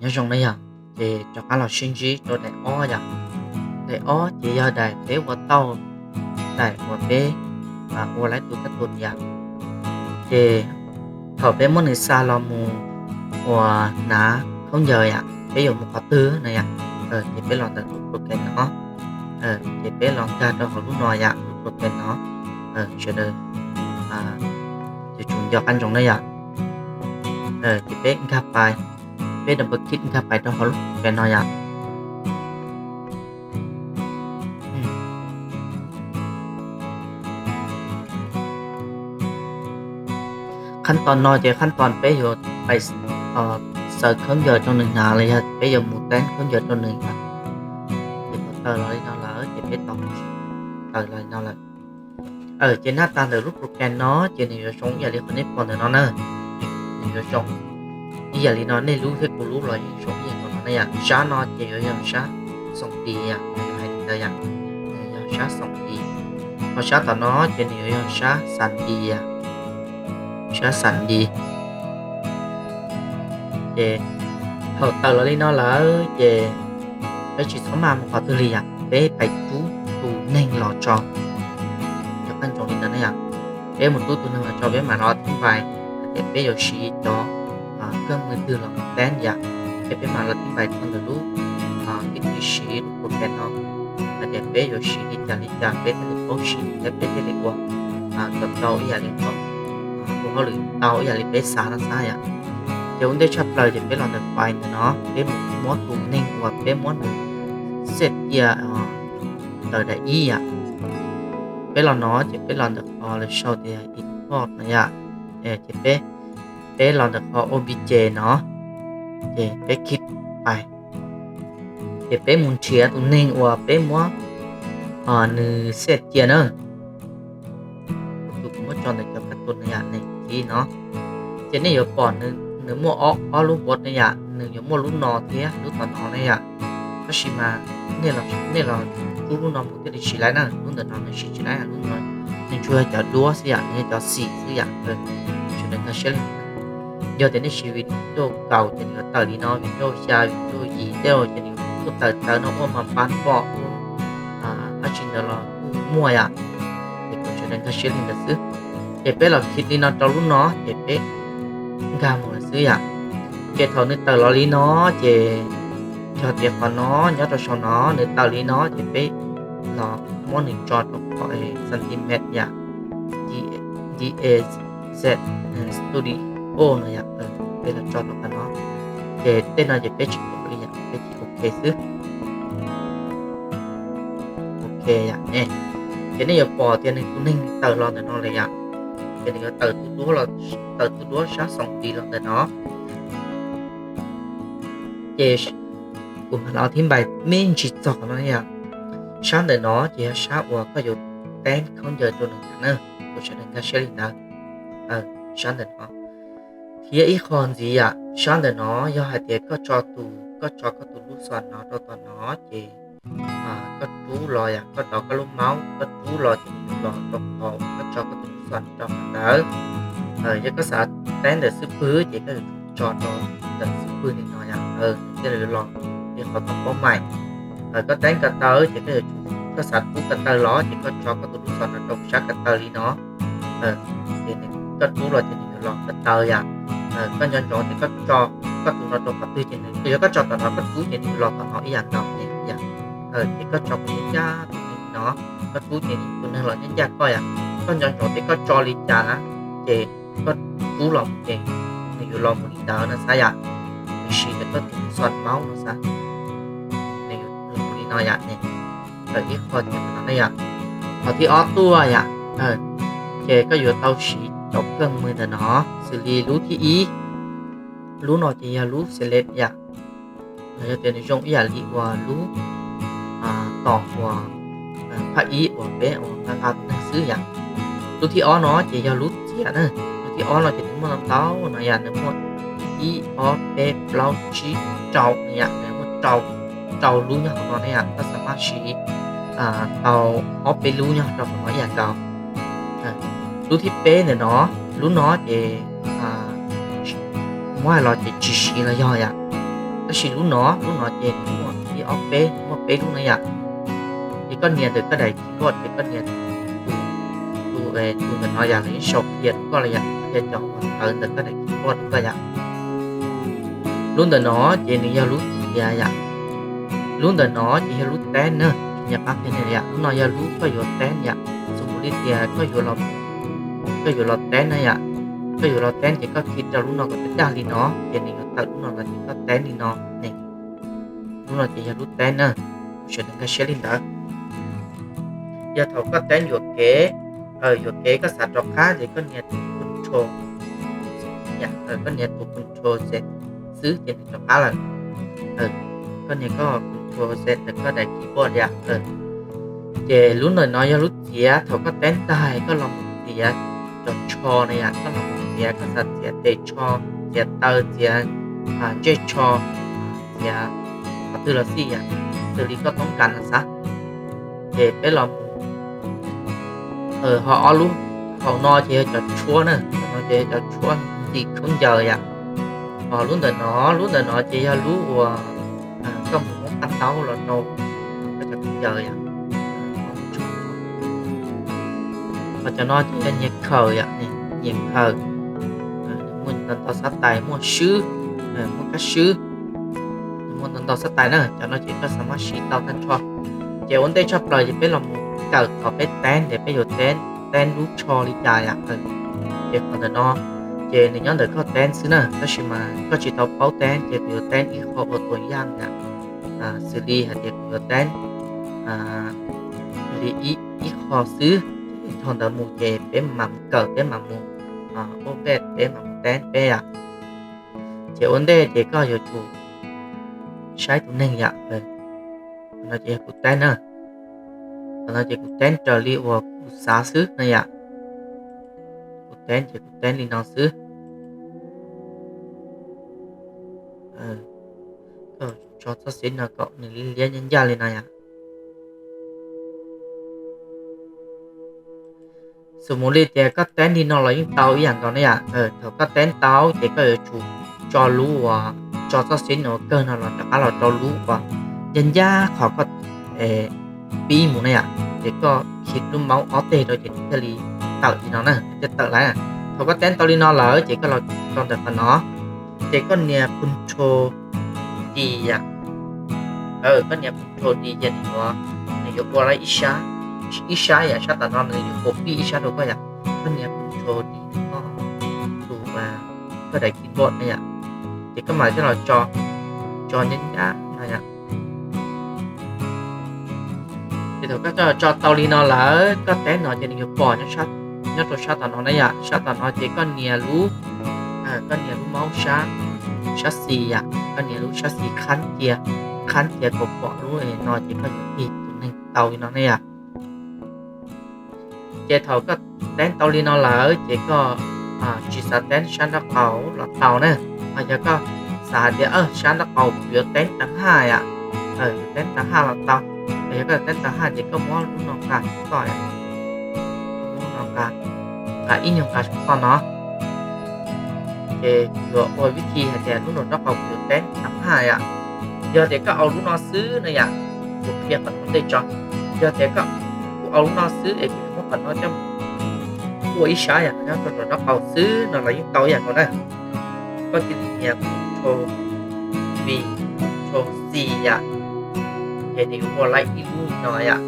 Nyob zoo na yom, ces rov qab los sib ntsib rau daim ob yom. Daim ob ces yog daim peb ua tauj, daim uas peb ua laiv tu kab tus yom. Ces thaum peb muab nws xa los mus ua hnav khaub ncaws yom, peb yuav mus qhov twg na yom, ces peb los ntawm lub program no, ces peb los nkag rau hauv lub no yom, lub program no, sawv daws yuav tsum nco qab ntsoov na yom. Ces peb nkag pais, peb double click nkag pais rau hauv lub program no yom. Qhab tos no ces qhab tos peb yuav pais xaws khaub ncaws rau nws hnav los yog peb yuav mus teeb khaub ncaws rau nws hnav. Ces thaum tawm los li no lawm ces peb tau tawm los li no lawm. Ces nab tas ntawm lub program no ces nws yuav zoo ib yam li qhov nej pom ntawm no na. Nws yuav zoo ib yam li no, nej lub thiab kuv lub los yeej zoo ib yam nkaus no na yom. Sab no ces yuav yog sab xoom tis yom, hais li ntawd yom, nws yog sab xoom tis. Ho sab tom no ces nws yuav yog sab xas ntis yom, sab xas ntis. Ces thaum tawm los li no lawm ces peb tsis txhob maj mus qhov twg li yom, peb pais rub tus neeg los tso. Nco qab ntsoov li ntawd na yom, peb mus rub tus neeg los tso peb mam los thib npais hais tias peb yuav siv cov keeb mws twg los teeb yom. Ces peb mam los thib npais txog ntawm lub, peb tiv siv lub program no hais tias peb yuav siv li cas li cas peb thiaj li paub siv thiab peb thiaj li ua kom tau ib yam li qhov ua hauj lwm tau ib yam li peb xav no xav yom. Ces ua ntej tshaj plaws ces peb los ntawm file ntawm no, peb mus muab tus neeg uas peb muab nws xej cia ntawm daim ib yom. Peb los no ces peb los ntawm qhov lawv sau tias import no yom. Ces peb, peb los ntawm qhov obj no, ces peb click pais. Ces peb mus nrhiav tus neeg uas peb muab nws xej cia na. Tus kuv muab tso ntawm cov kab tus na yom, neeg tiv no. Ces nej yuav pom nws muaj ob lub bot na yom, nws yuav muaj lub no thiab lub tom no na yom. Tab sis mas nej los rub lub no mus thiaj li siv laib na, lub ntawm no nws siv tsis laib, lub no nws tsuas yog cov duab xwb yom, nws yog cov xim xwb yom. Sawv daws nkag siab li ntawd. Yog tias nej siv video kaus ces nws yuav tawm li no, video xya, video yim tej ces nws kuj tawm tawv no, ua mas pab pom, dab tsi ntawd los kuj muaj yom. Ces kom sawv daws nkag siab li ntawd xwb. Ces peb los click li no rau lub no ces peb nkag mus lawm xwb yom. Ces thaum nws tawm los li no ces yog tias qhov no nyob rau saum no nws tawm li no ces peb los muab nws tso rau qhov centimeter yom, D A Z Studio no yom, peb los tso rau qhov no. Ces tej no ces peb tsis pom li yom, peb tiv ok xwb. Ok yom, ces nej yuav pom tias nws tus neeg tawm los ntawm no lawm yom. Ces nws yuav tawm tus duab, tawm tus duab sab xoom tis los ntawm no. Ces kuv mam los thib npais me ntsis txog qhov no yom. Sab ntawm no ces yog sab uas koj yuav teeb khaub ncaws rau nws na, kuv sawv daws nkag siab li ntawd. Sab ntawm no thiab ib qho ntxiv yom, sab ntawm no yog hais tias koj tso tus, koj tso koj tus lub xom no rau tom no ces koj rub los yom, koj dov koj lub mouse koj rub los ces nws yuav los rau qhov koj tso koj tus lub xom rau qhov ntawd. Yog koj xav teeb ntawm xub pwg ces koj yuav tsum tso rau ntawm xub pwg li no yom, nws thiaj li los li qhov tau paub mais. Koj teeb ko taw ces koj yuav tsum, koj xav rub ko taw los ces koj tso koj tus lub xom no rau sab ko taw li no. Ces koj rub los ces nws yuav los ko taw yom. Koj nco ntsoov ces koj tso koj tus no rau qhov twg ces nws, yog koj tso tom no koj rub ces nws yuav los tom no ib yam nkaus li yom. Ces koj tso kom ncaj tus neeg no, koj rub ces tus neeg los ncaj ncaj koj yom. Koj nco ntsoov ces koj tso li cas na ces koj rub los ces nws yuav los mus li ntawd no xav yom. Nws siv ntawm koj tus xom mouse no xav, nws yuav mus li no yom. Tawm ib qho ces no ne yom. Qhov thib ob tuaj yom, ces koj yuav tau siv cov keeb mws ntawm no, xws li lub thib ib, lub no ces yog lub select yom. Yog tias nws zoo ib yam li uas lub tom uas phab ib uas peb uas nqa nqa tus neeg xwb yom. Lub thib ob no ces yog lub txiav na. Lub thib ob no ces nws muaj ntau ntau no yom, nws muaj ib ob peb plaub tsib rau no yom, nws muaj rau, rau lub nyob hauv no ne yom, koj xav maj siv tau ob peb lub nyob rau hauv no ib yam nkaus. Lub thib peb ntawm no, lub no ces muab hais los ces tsis siv los yog yom. Tab sis lub no, lub no ces muaj ib ob peb, muaj peb lub na yom. Ces koj nias ntawm koj daim keyboard ces koj nias tus, tus, tus ntawm no yom, lawv yeej sau qhia rau koj lawm yom, qhia cov uas tawv ntawm koj daim keyboard rau koj yom. Lub ntawm no ces nws yog lub txiav yom. Lub ntawm no ces yog lub teb na, tsis nyiam qab qhia nej yom. Lub no yog lub koj yuav teb yom. Xws mus li tias koj yuav los, koj yuav los teb na yom. Koj yuav los teb ces koj khi rau lub no kom daj daj li no, ces nws yuav tawm lub no los ces koj teb li no ne. Lub no ces yog lub teb na, sawv daws nkag siab li ntawd. Yog thaum koj teb yuam kev, yuam kev koj xav rov qab ces koj nias tus control, koj nias tus control Z xwb ces nws rov qab lawm. Koj nias koj control Z ntawm koj daim keyboard yom. Ces lub ntawm no yog lub txiav, thaum koj teb tag koj los mus txiav cov tsho na yom, koj los mus txiav, koj xav txiav tes tsho, txiav taw, txiav ntsej tsho, txiav qhov twg los xij yom, xws li koj toob kas no xav. Ces peb los mus, ho ob lub hauv no ces yog cov tshuab na, no ces yog cov tshuab ntxim khaub ncaws yom. Ho lub ntawm no, lub ntawm no ces yog lub uas koj mus muab paj ntaub los rau koj cov khaub ncaws yom. Ho cov no ces yog nyias khaws yom, nyias khaws. Muaj ntau ntau xab tais, muaj swb, muaj kab swb, muaj ntau ntau xab tais na. Cov no ces koj xav muab siv tau tag nrho. Ces ua ntej tshaj plaws ces peb los mus kawm qhov peb teb ntawd, peb yuav teb lub tsho li cas yom. Ces qhov ntawm no ces nws nyob ntawm koj teb xwb na, tab sis mas koj tsis tau paub teb ces kuv yuav teb ib qho ua tua yaj yom. Xws li hais tias kuv yuav teb li ib qho xwb, thaum ntawd mus ces peb mam mus kawm, peb mam mus ua vej, peb mam mus teb peb yom. Ces ua ntej ces koj yuav tsum saib tus neeg yom. Qhov no ces yog kuv teb na, qhov no ces kuv teb raws li uas kuv xav xwb no yom. Kuv teb ces kuv teb li no xwb. Koj tso txoj xib no kom nws liab liab ncaj ncaj li no yom. Xws mus li tias koj teb li no los yeej tau ib yam nkaus ne yom. Thaum koj teb tau ces koj yuav tsum tso lub uas, tso txoj xib no kawg no los rov qab los rau lub uas ncaj ncaj qhov koj pib mus ne yom. Ces koj khi lub mouse ob teg rau ces nws thiaj li tawm li no na, thiaj tawm lawm. Thaum koj teb tau li no lawm ces koj los rau ntawm qhov no, ces koj nias control D yom. Koj nias control D ces nws yuav, nws yuav ua lawm ib sab, ib sab yom, sab tom no nws yuav copy ib sab rau koj yom. Koj nias control D, tus, koj daim keyboard na yom, ces koj mam coj los tso, tso ncaj ncaj no yom. Ces thaum koj tso tau li no lawm, koj teb no ces nws yuav pom nyob rau sab tom no na yom. Sab tom no ces koj nias lub, koj nias lub mouse sab, sab xis yom, koj nias lub sab xis qhab cia, qhab cia kom pom lub no ces koj yuav tig tus neeg tau li no na yom. Ces thaum koj teb tau li no lawm ces koj tsis xav teb sab nraub qaum los tau na. Ho yog koj xav hais tias sab nraub qaum kuv yuav teb tag haj yom, teb tag haj los tau. Ho yog koj teb tag haj ces koj muab lub no nqa saum toj, muab no nqa, nqa ib nyuag nqa saum toj no. Ces kuv yuav ua vib thi hais tias lub no nraub qaum kuv yuav teb tag haj yom. Yog tias koj au lub no xwb no yom, kuv qhia qhov no ua ntej tso. Yog tias koj, kuv au lub no xwb es kuv muab qhov no coj ua ib sab yom, nyob rau nraub qaum xwb no los yeej tau ib yam nkaus na. Koj cia li nias control V, control C yom, ces nws yuav ua lawm ib lub li no yom.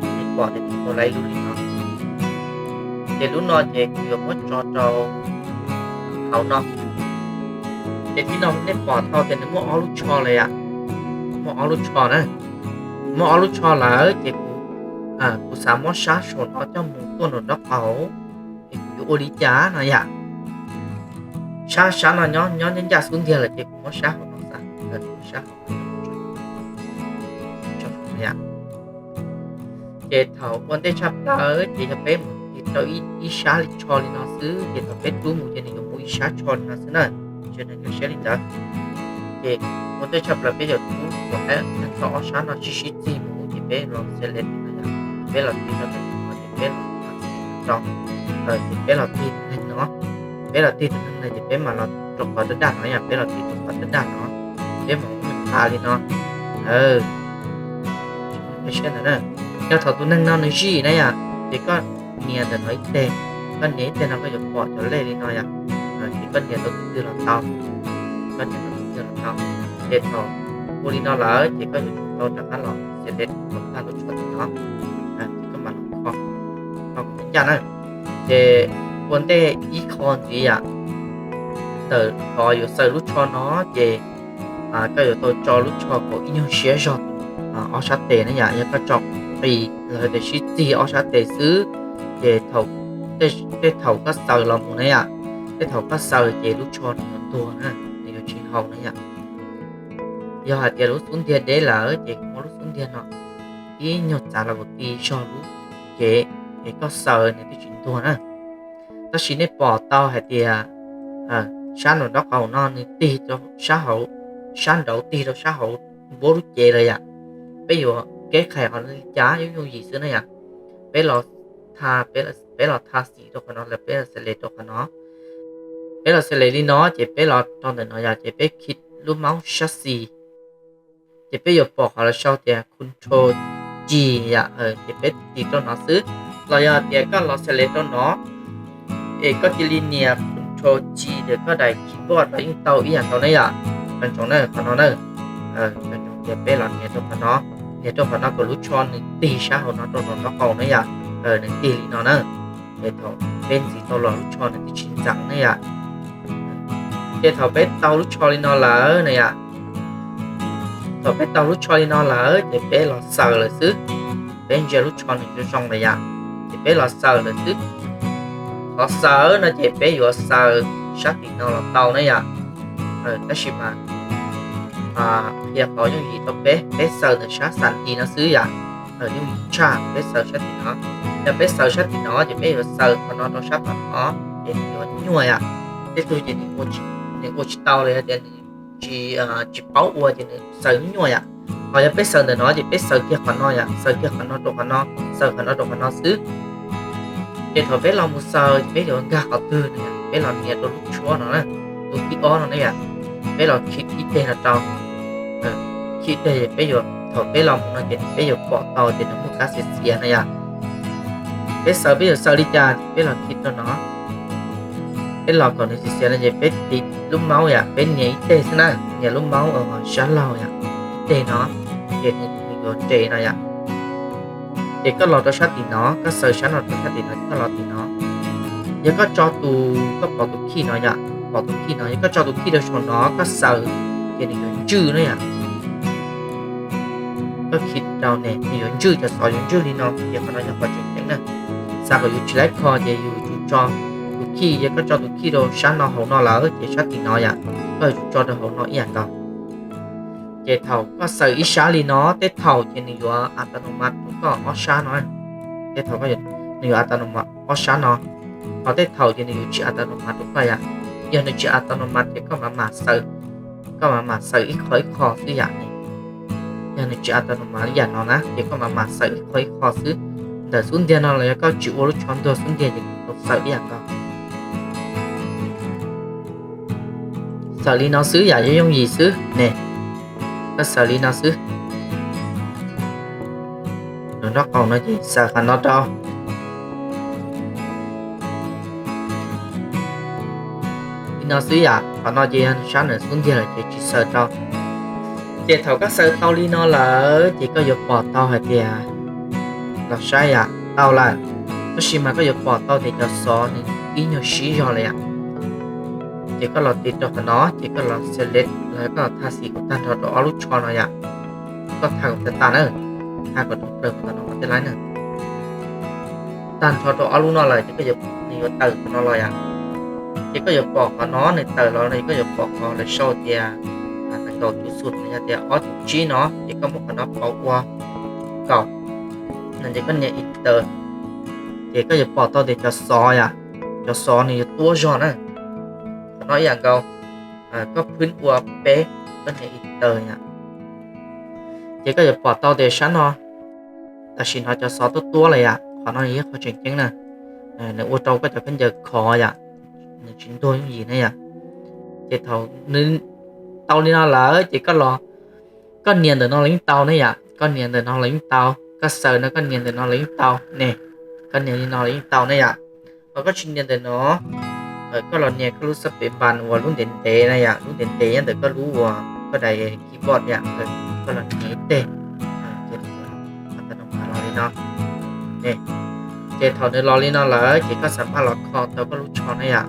Nej pom tias nws ua lawm ib lub li no. Ces lub no ces kuv yuav muab tso rau hauv no. Ces tib no nej pom tau tias nws muaj ob lub tsho lawm yom, muaj ob lub tsho na. Muaj ob lub tsho lawm ces kuv, kuv xav muab sab saum no coj mus tuaj nraum nraub qaum, es kuv yuav ua li cas no yom. Sab, sab no nyob, nyob ncaj ncaj xub ntiag lawm ces kuv muab sab hauv no xav, sab hauv no. Ces thaum ua ntej tshaj plaws ces yog peb mus tig rau ib sab li tsho li no xwb, ces thaum peb rub mus ces nws yuav mus ib sab tsho li no xwb na. Sawv daws nkag siab li ntawd. Ces ua ntej tshaj plaws peb yuav rub kom tag nrho ob sab no sib sib txig mus ces peb los select li no yom. Peb los tig rau tus no ces peb los rau, ces peb los tig tus neeg no, peb los tig tus neeg no ces peb mam los rau qhov daj daj no yom, peb los tig rau qhov daj daj no. Peb mam mus nqa li no. Siab ntawd na. Yog thaum tus neeg no nws zij na yom, ces koj nias ntawm no ib teg, koj nias ib teg no koj yuav pom cov lej li no yom. Ces koj nias tau tus twg los tau, koj nias tau tus twg los tau. Ces thaum ua li no lawm ces koj yuav tsum tau rov qab los select kom tag lub tsho tim no, ces koj mam los kho, kho kom ncaj na. Ces ua ntej ib qho ntxiv yom, thaum yuav xaws lub tsho no ces koj yuav tau tso lub tsho kom ib nyuag siab zog ob sab tes na yom. Yog koj tso qis los tias sib txig ob sab tes xwb, ces tej thaum koj xaws los mus na yom, tej thaum koj xaws ces lub tsho nws yuav ntuag na, nws yuav tsis haus na yom. Yog hais tias lub xub ntiag deb lawm ces muab lub xub ntiag no ib nyuag txav los kom ti zog lub cev es koj xaws nws thiaj tsis ntuag na. Tab sis nej pom tau hais tias sab nraum nraub qaum no nws tig rau sab hauv, sab nraud tig rau sab hauv npuab lub cev lawm yom. Peb yuav keb qhais qhov li cas yooj yooj yim xwb na yom. Peb los tha, peb los tha xim rau qhov no lawm peb los select rau qhov no. Peb los select li no ces peb los rau ntawm no yom, ces peb khij lub mouse sab xis. Ces peb yuav pom qhov lawv sau tias control G yom, ces peb tiv rau no xwb. Los yog tias koj los select rau no es koj cia li nias control G ntawm koj daim keyboard los yeej tau ib yam nkaus na yom. Nco ntsoov na qhov no na, nco ntsoov tias peb los nias rau qhov no, nias rau qhov no kom lub tsho nws tig sab hauv no rau nraum nraub qaum na yom. Nws tig li no na, es thaum peb ntxiv tau los lub tsho nws twb tsis ntxeev na yom. Ces thaum peb tau lub tsho li no lawm na yom, thaum peb tau lub tsho li no lawm ces peb los xaws lawm xwb. Peb ntsia lub tsho nws zoo zoo lawm yom, ces peb los xaws lawm xwb. Qhov xaws no ces peb yuav xaws sab tim no los tau na yom. Tab sis mas qhia qhov yooj yim rau peb, peb xaws ntawm sab xas nti no xwb yom. Yooj yim tshaj peb xaws sab tim no. Yog peb xaws sab tim no ces peb yuav xaws qhov no rau sab tom no ces nws yuav nyuaj yom. Tej tug ces nws ua tsis tau los yog tias nws tsis paub ua ces nws xaws nyuaj yom. Ho yog peb xaws ntawm no ces peb xaws kiag qhov no yom, xaws kiag qhov no rau qhov no, xaws qhov no rau qhov no xwb. Ces thaum peb los mus xaws peb yuav nkag qhov twg no yom, peb los nias rau lub tshuab no na, lub thib ob no na yom, peb los khij ib teg no rau, khij ib teg peb yuav, thaum peb los mus no ces peb yuav pom tau tias nws muaj kab xiav xiav no yom. Peb xaws peb yuav xaws li cas ces peb los khij rau no, peb los kom nws xiav xiav no ces peb tiv lub mouse yom, peb nias ib teg xwb na, nias lub mouse sab laug yom, ib teg no, ces nws yuav nres no yom. Ces koj los rau sab tim no, koj xaws sab no rau sab tim no, koj los tim no. Yog koj tso tus, koj pom tus khij no yom, pom tus khij no, yog koj tso tus khij rau saum no koj xaws, ces nws yuav ntswj na yom. Koj khij rau ne nws yuav ntswj, cov xov yuav ntswj li no, ces qhov no yog qhov tseem ceeb na. Xav kom yus tsis laib kho ces yus yuav tsum tso tus khij, yog koj tso tus khij rau sab no hauv no lawm ces sab tim no yom, koj yuav tsum tso rau hauv no ib yam nkaus. Ces thaum koj xaws ib sab li no tej thaum ces nws yuav a ta no mas rau koj ob sab no. Tej thaum nws yuav a ta no mas ob sab no, ho tej thaum ces nws yuav tsis a ta no mas rau koj yom. Yog nws tsis a ta no mas ces koj mam mam xaws, koj mam mam xaws ib qho ib qho xwb yom. Yog nws tsis a ta no mas li yam no na ces koj mam mam xaws ib qho ib qho xwb. Ntawm xub ntiag no los yog koj tsis ua lub tsho ntuag xub ntiag ces tau xaws ib yam nkaus. Xaws li no xwb yom, yooj yooj yim xwb ne. Koj xaws li no xwb. Nraum nraub qaum no ces xaws qhov no rau. Li no xwb yom, qhov no ces yog sab ntawm xub ntiag lawm ces tsis xaws rau. Ces thaum koj xaws tau li no lawm ces koj yuav pom tau hais tias, los saib yom, tau lawm. Tab sis mas koj yuav pom tau tias cov xov nws ib nyuag sib zog lawm yom. Ces koj los tiv rau qhov no ces koj los select los koj los tha xim kom tag nrho rau ob lub tsho no yom. Koj tha kom tag tag na, tha kom rau plaws kom tau no tej laib na. Tag nrho rau ob lub no lawm ces koj yuav, nws yuav tawm qhov no los yom. Ces koj yuav pom qhov no nws tawm los no, koj yuav pom qhov lawv sau tias nees nkaum cuv xum no yog tias ob cuv tsib no, ces koj muab qhov no pauv ua kaum no ces koj nias enter. Ces koj yuav pom tau tias cov xov yom, cov xov nws yuav tuab zog na. Qhov no ib yam nkaus, koj phwb ua peb, koj nias enter yom. Ces koj yuav pom tau tias sab no tam sim no cov xov tuab tuab lawm yom. Qhov no yog ib qho tseem ceeb na, nws ua rau koj cov khaub ncaws khov yom, nws tsis ntuag yooj yim na yom. Ces thaum nws tau li no lawm ces koj los, koj nias ntawm no los yeej tau ne yom, koj nias ntawm no los yeej tau, koj xaws no koj nias ntawm no los yeej tau ne, koj nias li no los yeej tau ne yom. Ho koj tsis nias ntawm no, koj los nias koj lub xab pev npas uas lub ntev ntev na yom, lub ntev ntev nyob ntawm koj lub uas koj daim keyboard yom, koj los nias ib teg, los li no. Ces thaum nws los li no lawm ces koj xam maj los kho tau koj lub tsho na yom,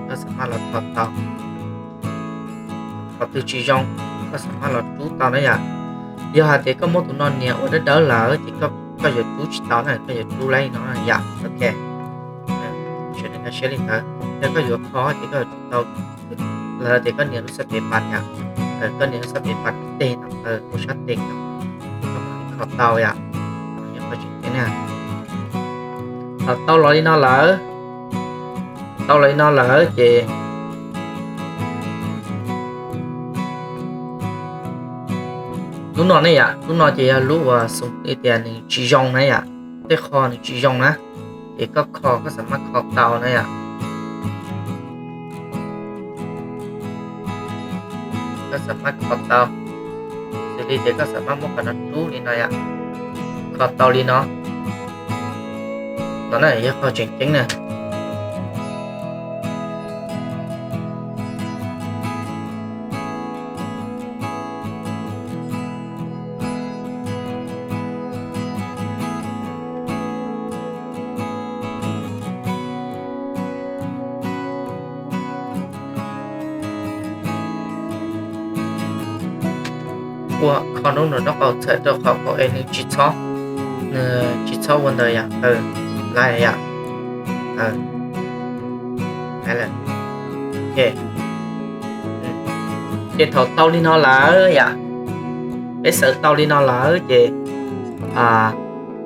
koj xam maj los kho tau. Qhov twg tsis zoo koj xam maj los rub tau na yom. Yog hais tias koj muab tus no nias ua dawb dawb lawm ces koj yuav rub tsis tau na, koj yuav rub li no yom. Ok, sawv daws nkag siab li ntawd, yog koj yuav kho ces koj yuav rub tau lawm ces koj nias lub xab pev npas yom, koj nias lub xab pev npas teg no, ua sab tes no, koj mam li kho tau yom. Yog koj tseem ceeb na, thaum tau los li no lawm, tau los li no lawm ces lub no ne yom, lub no ces yog lub uas xoo li tias nws tsis zoo na yom, tej qho nws tsis zoo na, ces koj kho koj xam maj kho tau na yom. Koj xam maj kho tau, xws li tias koj xam maj muab qhov no rub li no yom, kho tau li no, no na yog qhov tseem ceeb na. Ua kho nub nws noj qau txhawm rau qhov kaum es nws tsis txhob, nws tsis txhob ua ntawd yom, lawm yom. Ces thaum tau li no lawm yom, peb xaws tau li no lawm ces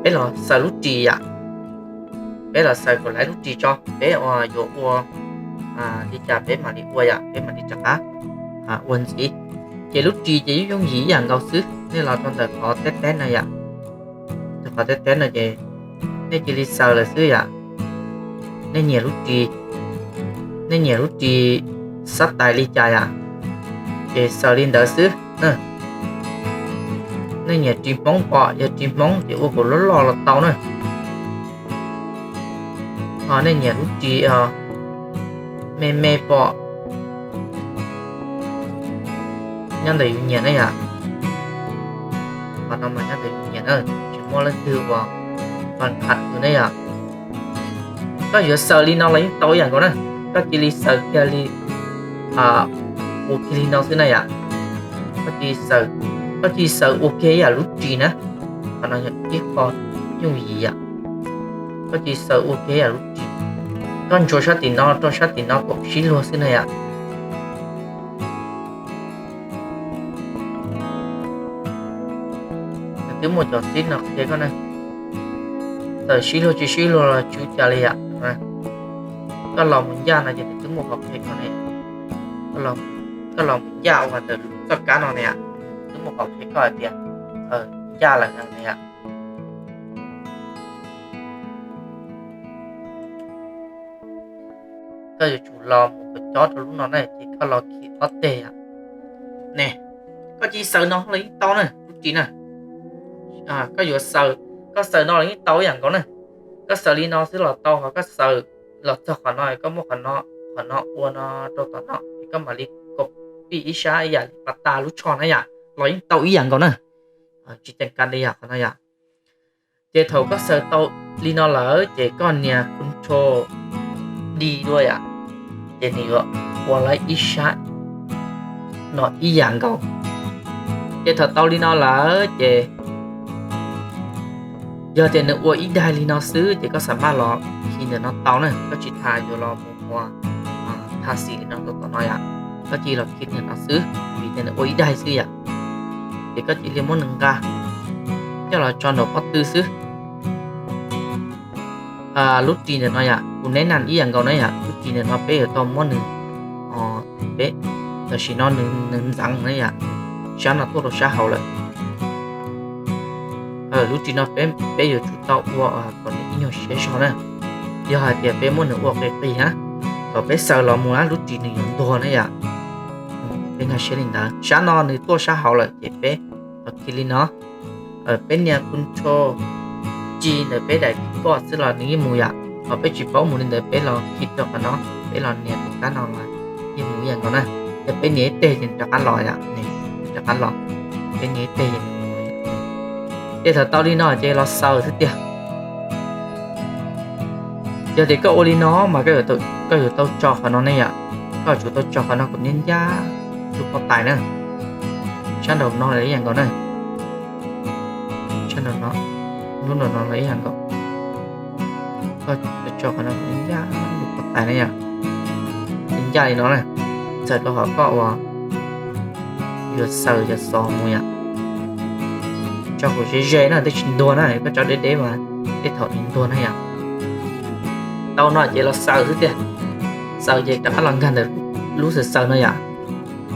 peb los xaws lub ris yom. Peb los xaws kom laiv lub ris tso, peb ua yuav ua li cas peb mam li ua yom, peb mam li rov qab ua ntxiv. Ces lub ris ces yooj yooj yim ib yam nkaus xwb, nej los rau ntawm qhov teb teb no yom, rau qhov teb teb no ces nej cia li xaws lawm xwb yom. Nej nyiam lub ris, nej nyiam lub ris xab tais li cas yom, ces xaws li ntawd xwb. Nej nyiam ris Hmoob pom, yog ris Hmoob ces ua kom loj loj los tau na. Ho nej nyiam lub ris me me pom, nyob ntawm yus nyiam na yom. Qhov no mas nyob ntawm yus nyiam na, tsis muaj leej twg uas pab qham yus na yom. Koj yuav xaws li no los yeej tau ib yam nkaus na, koj cia li xaws kiag li, ua kiag li no xwb na yom. Koj cia li xaws ua kiag ib yam lub ris na, qhov no yog ib qho yooj yim yom. Koj cia li xaws ua kiag ib yam lub ris, koj ntsuas sab tim no rau sab tim no kom sib luag xwb na yom. Nws twb muaj cov xib no qhia koj ne, txawm sib luag tsis sib luag los tsis ua cas li yom. Koj los mus ncaj no ces nws twb muaj qhov qhia koj ne, koj los mus ncaj ua ntawm txoj kab no ne, twb muaj qhov qhia koj hais tias ncaj lawm no ne yom. Koj yuav tsum los mus kom cob rau lub no na ces koj los khi ob teg yom. Ne, koj cia li xaws no los yeej tau na, lub ris na. Koj yuav xaws, koj xaws no los yeej tau ib yam nkaus na. Koj xaws li no xwb los tau, ho koj xaws los txog qhov no koj muab qhov no ua no rau tom no es koj mam li copy ib sab ib yam li pas tas lub tsho na yom, los yeej tau ib yam nkaus na. Tsis ceem kab li yom qhov no yom. Ces thaum koj xaws tau li no lawm ces koj nias control D dua yom, ces nws yuav ua lawm ib sab no ib yam nkaus. Ces thaum tau li no lawm ces yog tias nws ua ib daig li no xwb ces koj xam maj los khi ntawm no tau na, koj tsis tas yuav los mus ua tha xim li no rau tom no yom. Koj cia li los khi ntawm no xwb, vim tias nws ua ib daig xwb yom. Ces koj cia li muab nws nqa coj los tso nraum pob tw xwb. Lub ris ntawm no yom, kuv neb na ib yam nkaus na yom, lub ris ntawm no peb yuav tau muab nws, peb, tam sim no nws ntxeev na yom, sab no tuaj rau sab hauv lawm. Lub ris no peb yuav tsum tau ua kom nws ib nyuag siab zog na. Yog hais tias peb muab nws ua qis qis na, thaum peb xaws los mus na lub ris nws yuav ntuag na yom. Peb Nkag siab li ntawd, sab no nws tuaj sab hauv lawm ces peb los khi li no. Peb nias control G ntawm peb daim keyboard xwb los nws yeej mus yom. Ho peb tsis paub mus li ntawd peb los khi rau qhov no, peb los nias tus kab no los yeej mus ib yam nkaus na. Yog peb nias ib teg ces rov qab los yom, rov qab los. Peb nias ib teg ces nws mus. Ces thaum tau li no ces los xaws xwb tiag. Yog tias koj ua li no mas koj yuav tau tso qhov no ne yom. Koj yuav tsum tau tso qhov no kom ncaj ncaj lub pob tais na. Sab nraum no los ib yam nkaus na. Sab nraum no, lub nraum no los ib yam nkaus. Koj tso qhov no kom ncaj ncaj lub pob tais na yom. Ncaj ncaj li no na, txawm rau qhov koj uas yuav xaws yuav xov mus yom. Tso kom ze ze na, twb tsis ntuag na, koj tso deb deb mas tej thaum nws ntuag na yom. Tau no ces los xaws xwb tiag. Xaws ces rov qab los nkag ntawm lub xaws xaws no yom.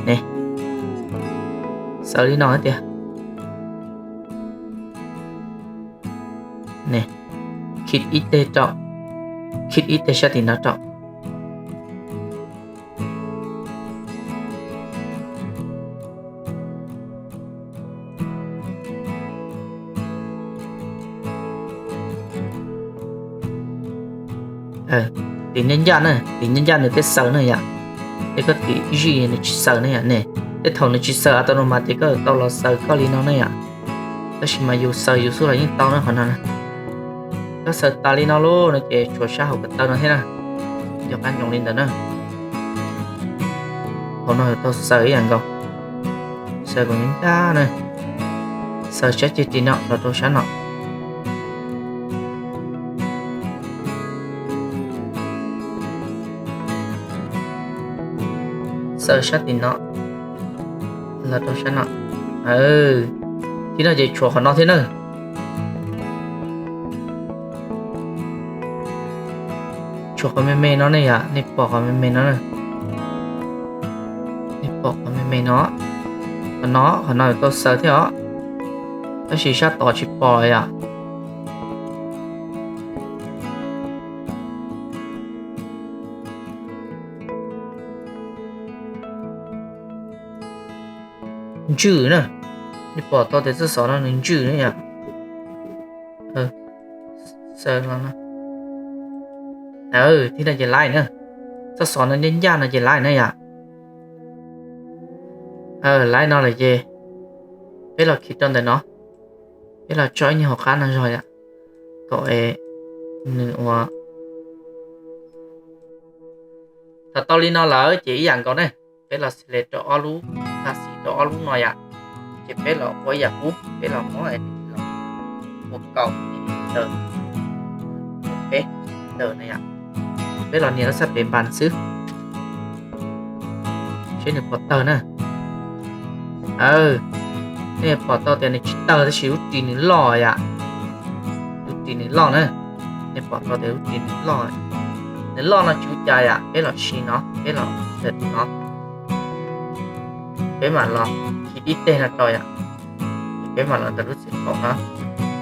Ne, xaws li no tiag. Ne, khi ib teg rau, khi ib teg sab tim no rau. Tim ncaj ncaj na, tim ncaj ncaj nws thiaj xaws na yom. Tej koj tim zij nws tsis xaws na yom ne. Tej thaum nws tsis xaws a tau no mas ces koj tau los xaws koj li no na yom. Tab sis mas yus xaws yus xwb los yeej tau na qhov no na. Koj xaws tas li no lauj no ces tshuav sab hauv ko taw no thiab na. Yog qab nyoos li ntawd na. Hauv no tau xaws ib yam nkaus. Xaws kom ncaj na. Xaws sab ceg tim no los rau sab no. Xaws sab tim no los rau sab no. Thib no ces tshuav qhov no thiab na. Tshuav qhov me me no ne yom, nej pom qhov me me no na. Nej pom qhov me me no, qhov no, qhov no yuav tau xaws thiab os. Tab sis sab tod tsis pom yom. Ntswj na, nej pom tau tias txoj xov no nws ntswj na yom. Xaws los no. Thib no ces laib na. Txoj xov no ncaj ncaj no ces laib na yom. Laib no lawm ces peb los khi rau ntawm no. Peb los tso ib nyuag hauv qab no zog yom, kom nws ua. Thaum tau li no lawm ces ib yam nkaus ne, peb los select rau ob lub, tha xim rau ob lub no yom. Ces peb los ua ib yam qub, peb los muab ua kaum ntawm peb ntawm no yom. Peb los nias lub xab pem npas xwb, seb nws puas tawg na. Nej pom tau tias nws tsis tawg tab sis lub ris nws loj yom. Lub ris nws loj na, nej pom tau tias lub ris nws loj. Nws loj no tsis ua cas yom, peb los si no, peb los ntawm no. Peb mam los khi ib teg no rau yom. Peb mam los ntawm lub txiv qaum no,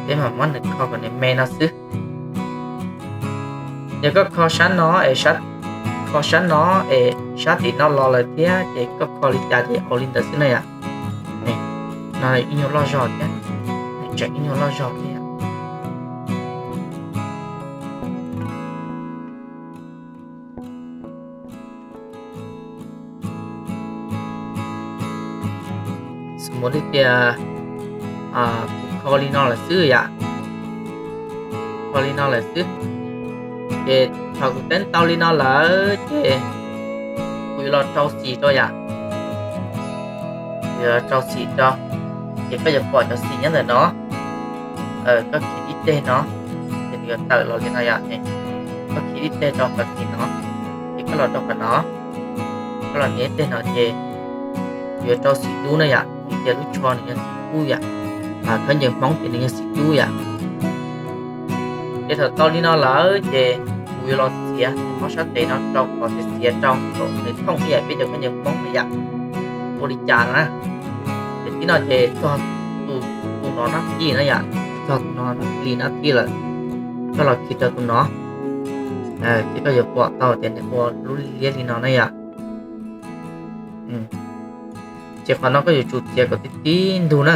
peb mam muab nws kho kom nws me no xwb. Yog koj kho sab no es, kho sab no es sab tim no los lawm thiab ces koj kho li cas ces ua li ntawd xwb na yom. No ib nyuag loj zog thiab, nws tseem ib nyuag loj zog thiab. Xws li tias kuv kho li no lawm xwb yom, kho li no lawm xwb, ces thaum kuv teeb tau li no lawm ces kuv yuav los rau xim rau yom. Kuv yuav los rau xim rau, ces koj yuav pom cov xim nyob ntawm no. Koj khi ib teg no, ces nws yuav tawm los li no yom. Koj khi ib teg rau qhov xim no, ces koj los rau qhov no, koj los nias ib teg no ces kuv yuav rau xim dub na yom, vim tias lub tsho nws yog xim dub yom, khaub ncaws Hmoob ces nws yog xim dub yom. Ces thaum tau li no lawm ces kuv yuav los txiav ob sab tes no rau kom xiav xiav rau kom nws thooj ib yam peb cov khaub ncaws Hmoob na yom. Ua li cas no na, ces tib no ces txog tus no nab ci na yom, txog tus no li nab ci lawm, koj los khi rau tus no, ces koj yuav pom tau tias nws ua lub liab li no na yom. Ces qhov no koj yuav tsum txiav kom tib tib ntug na.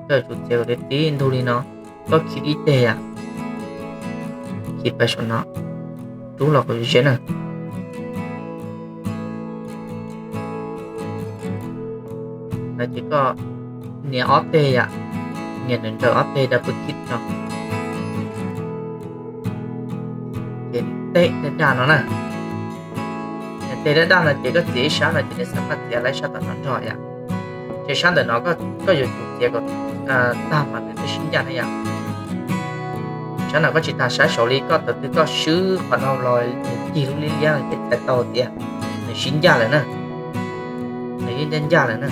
Koj yuav tsum txiav kom tib tib ntug li no. Koj khi ib teg yom, khi pais saum no, rub los kom ze na. No ces koj nias ob teg yom, nias nws nrawm ob teg da pw khib no. Ces tej daj daj no na, tej daj daj no ces koj txiav ib sab no ces nws xam maj txiav lawm sab tom no nrog yom. Ces sab ntawm no koj yuav tsum txiav kom tag mas nws thiaj sib ncaj na yom. Sab no koj tsis tas, sab saud li koj thaum twg koj swb qhov no los nws cig lub liab liab no ces txhais tau tias nws sib ncaj lawm na, nws yeej ncaj ncaj lawm na.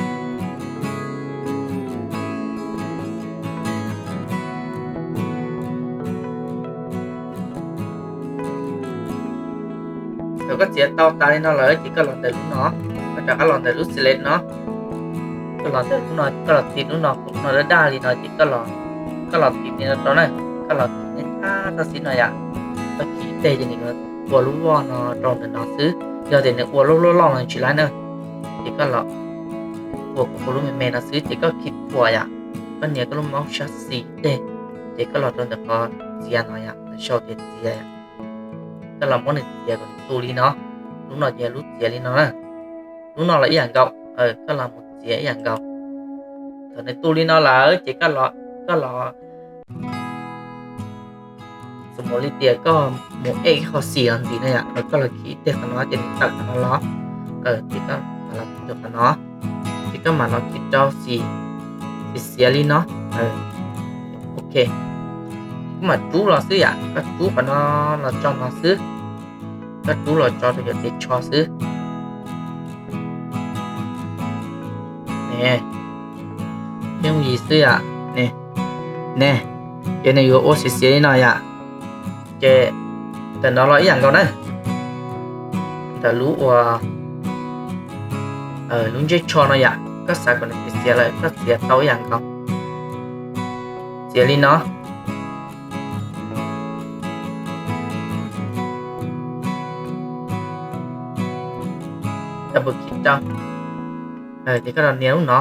Thaum koj txiav tau tas li no lawm ces koj los ntawm lub no, koj rov qab los ntawm lub select no, koj los ntawm lub no, koj los tiv lub no, lub no daj daj li no ces koj los tiv li no rau na, koj los tiv nyob txog xib no yom, koj khi ib teg ces nws ua lub voj no rau ntawm no xwb, yog tias nws ua lub loj loj no tsis laib na, ces koj los ua lub me me no xwb ces koj khi thuam yom, koj nias koj lub mouse sab xis teg, ces koj los rau ntawm qhov txiav no yom, ntawm sau tias txiav yom, koj los muab nws txiav kom nws tu li no, lub no ces yog lub txiav li no na, lub no los ib yam nkaus, koj los mus txiav ib yam nkaus. Thaum nws tu li no lawm ces koj los, txuas mus li tias koj mus ej ib qho xis los ntxiv na yom, koj los khi ib teg qhov no ces nws tawm qhov no los, ces koj mam los khi rau qhov no, ces koj mam los khi rau xis, xis xiav li no, ok, koj mam rub los xwb yom, koj rub qhov no los tso no xwb, koj rub los tso rau cov tes tsho xwb. Yooj yim xwb yom, ne, ces nws yuav ua xis xiav li no yom, ces ntawm no los ib yam nkaus na, ntawm lub ua lub ntsej tsho no yom, koj xav kom nws xiav lawm koj txiav tau ib yam nkaus, txiav li no. Koj pw khi rau, ces koj los nias lub no,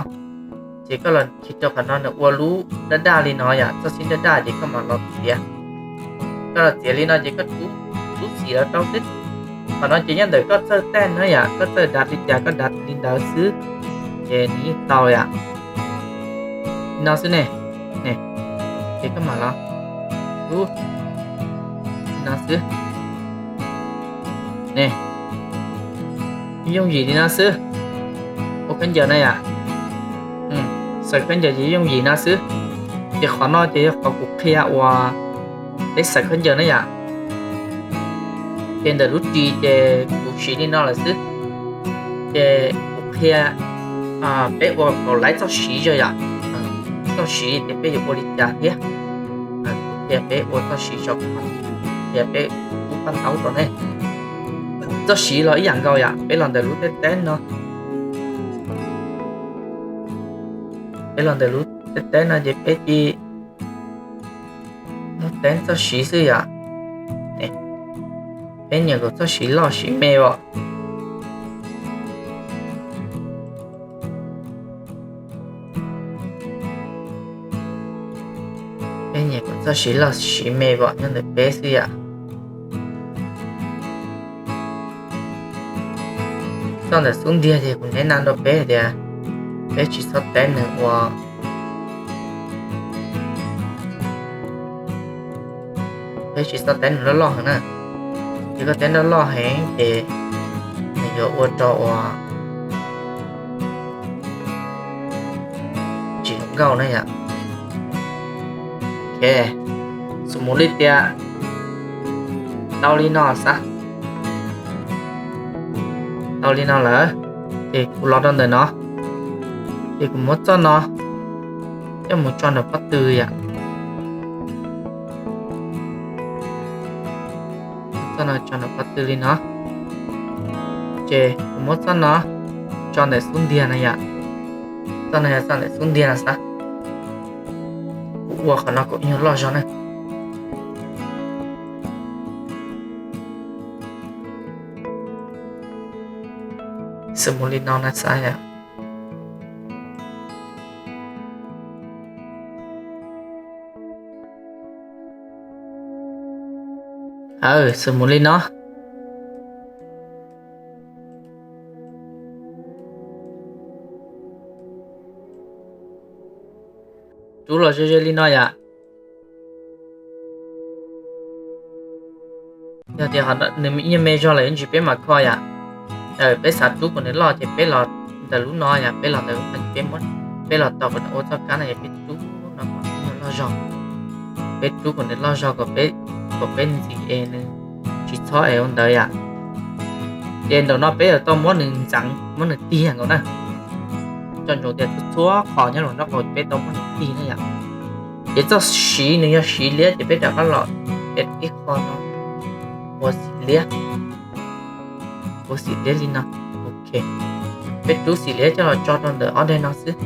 ces koj los khi rau qhov no nws ua lub daj daj li no yom, txoj xib daj daj ces koj mam los txiav. Koj los txiav li no ces koj rub, rub xim los rau xwb. Qhov no ces nyob ntawm koj txawj tej na yom, koj txawj dav li cas koj dav li ntawd xwb, ces nws yeej tau yom. Li no xwb ne, ces koj mam los rub li no xwb ne. Yooj yim li no xwb. Ua khaub ncaws na yom, xaws khaub ncaws ces yooj yim no xwb. Ces qhov no ces yog qhov kuv qhia uas peb xaws khaub ncaws na yom. Ces ntawm lub ris ces kuv siv li no lawm xwb. Ces kuv qhia peb ua kom laib txoj siv zog yom. Txoj siv ces peb yuav ua li cas thiab. Kuv qhia peb ua txoj siv zog, qhia peb ua paj ntaub rau nej. Txoj siv los ib yam nkaus yom, peb los ntawm lub teb teb no, peb los ntawm lub teb teb no ces peb ci muab teeb txoj siv xwb yom. Peb nyiam kom txoj siv loj siv me os. Peb nyiam kom txoj siv loj siv me os, nyob ntawm peb xwb yom. Txoj ntawm xub ntiag ces kuv neb na rau peb tias peb tsis txhob teeb nws ua, peb tsis txhob teeb nws loj loj heev na. Ces koj teeb loj loj heev ces nws yuav ua rau ua tsis zoo nkauj na yom. Ok, xus mus li tias tau li no xav, tau li no lawm, ces kuv los rau ntawm no, ces kuv muab txoj no coj mus tso ntawm pob tw yom. Txoj no tso ntawm pob tw li no, ces kuv muab txoj no tso ntawm xub ntiag no yom. Txoj no yog txoj ntawm xub ntiag no xav, kuv ua qhov no kom nyuag loj zog na. Xus mus li no na xav yom. Xws mus li no, rub los ze ze li no yom. Yog tias nws me zog lawm ib ntsis peb mam kho yom. Peb xav rub kom nws loj ces peb los ntawm lub no yom, peb los ntawm lub no, peb los tos kom nws ua txoj kab no es peb rub no kom nws loj zog. Peb rub kom nws loj zog kom peb, kom peb ntxiv es nws tsis txhob es ua ntawd yom. Ces ntawm no peb yuav tau muab nws ntxeev, muab nws tig nkaus na. Coj ntsoov tias txhua qhov nyob los nraub qaum peb tau muab nws tig na yom. Ces txoj siv nws yog siv liab ces peb rov qab los ib qho no ua xim liab, ua xim liab li no. Ok, peb rub xim liab coj los tso rau ntawm ob daim no xwb,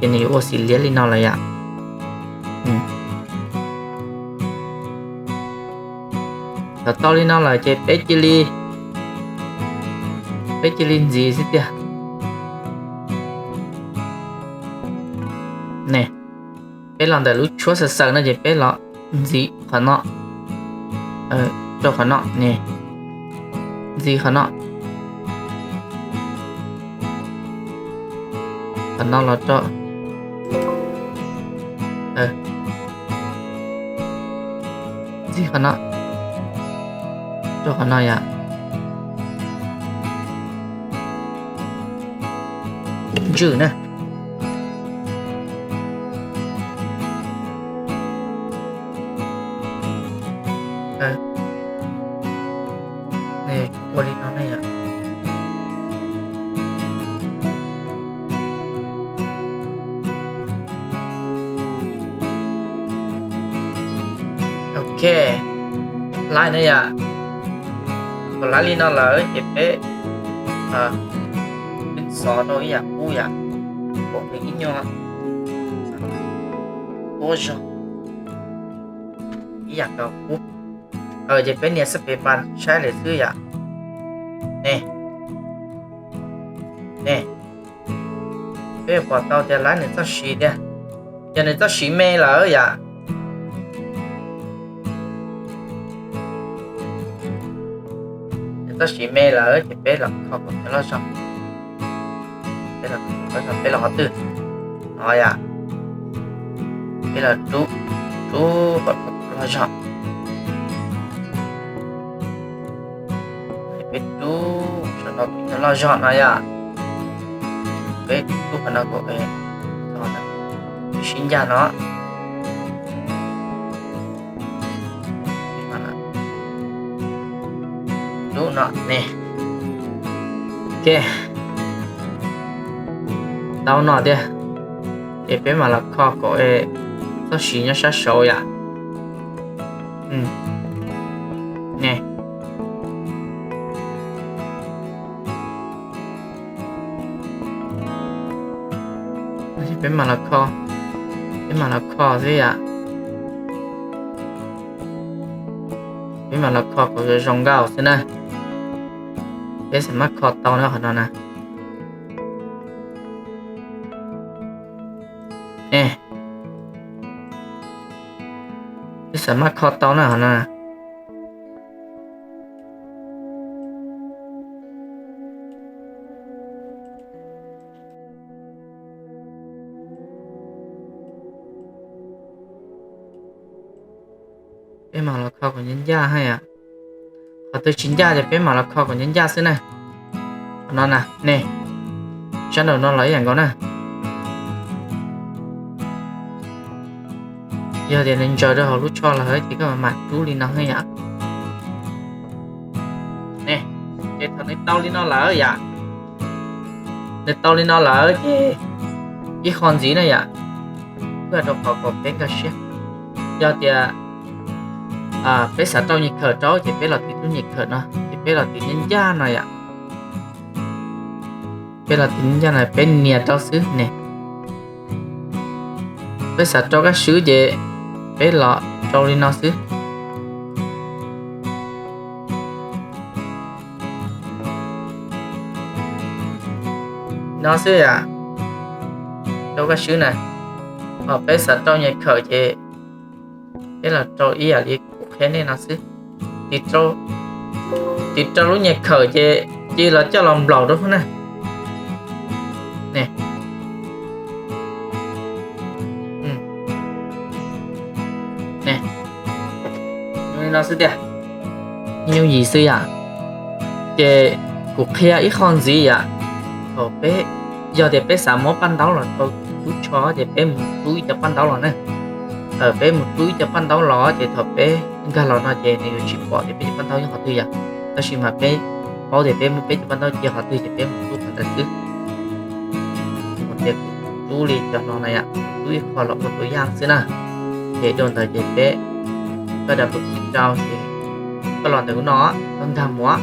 ces nws yuav ua xim liab li no lawm yom. Thaum tau li no lawm ces peb cia li, peb cia li ntxiv xwb tiag. Ne, peb los ntawm lub tshuab xaws xaws no ces peb los ntxiv qhov no rau qhov no ne, ntxiv qhov no, qhov no los rau, ntxiv qhov no rau qhov no yom. Ntswj na. Ua li no ne yom. Ok, laib na yom. Thaum laib li no lawm ces peb xov rau ib yam qub yom, kom nws ib nyuag tuab zog ib yam nkaus qub. Ces peb nias xab pem mas saib lawm xwb yom. Ne, ne, peb yuav pom tau tias laib nws txoj siv tiag, yog nws txoj siv me lawm yom. Nws txoj siv me lawm ces peb los kho kom loj zog. Peb los qhov twg no yom, peb los rub, rub kom loj zog. Peb rub saum no kom loj zog no yom. Peb rub qhov no kom sib ncaj no. Rub no ne. Ok, tau no tiag, ces peb mam los kho kom txoj siv nyob sab saud yom. Ne, peb mam los kho, peb mam los kho xwb yom. Peb mam los kho kom zoo nkauj xwb na. Peb xam maj kho tau na qhov no na. Peb xam maj kho tau na qhov no na. Peb mam los kho kom ncaj ncaj hab yom. Qhov twg tsis ncaj ces peb mam los kho kom ncaj ncaj xwb na. Qhov no na ne, sab nraum no los ib yam nkaus na. Yog tias nws ntsaws rau hauv lub tsho lawm ces koj mam rub li no hab yom. Ne, ces thaum nws tau li no lawm yom, nws tau li no lawm ces ib qho ntxiv na yom, kuj yog rau qhov kom peb nkag siab. Yog tias peb xav rau nyem khawm rau ces peb los tiv lub nyem khawm no ces peb los tiv ncaj ncaj no yom. Peb los tiv ncaj ncaj no peb nias rau xwb ne. Peb xav rau kaj swb ces peb los rau li no xwb. No xwb yom, rau kaj swb na. Ho peb xav rau nyem khawm ces peb los rau ib yam li kuv qhia nej no xwb. tiv rau lub nyuag khawm ces cia los coj los nplaum rau na. Li no xwb tiag, yooj yim xwb yom. Ces kuv qhia ib qho ntxiv yom, thaum peb, yog tias peb xav muab paj ntaub los rau lub tsho ces peb mus rub ib co paj ntaub los na. Peb mus rub ib co paj ntaub los ces thaum peb nkag los no ces nws yuav tsis pom tias peb cov paj ntaub nyob qhov twg yom. Tab sis mas peb paub tias peb muab peb cov paj ntaub cia qhov twg ces peb mus rub qhov ntawd xwb. Tias kuv rub li cov no na yom, rub ib qho los ua tus yaj xwb na. Ces dua ntawd ces peb, koj double click rau ces koj los ntawm lub no, koj nkag mus,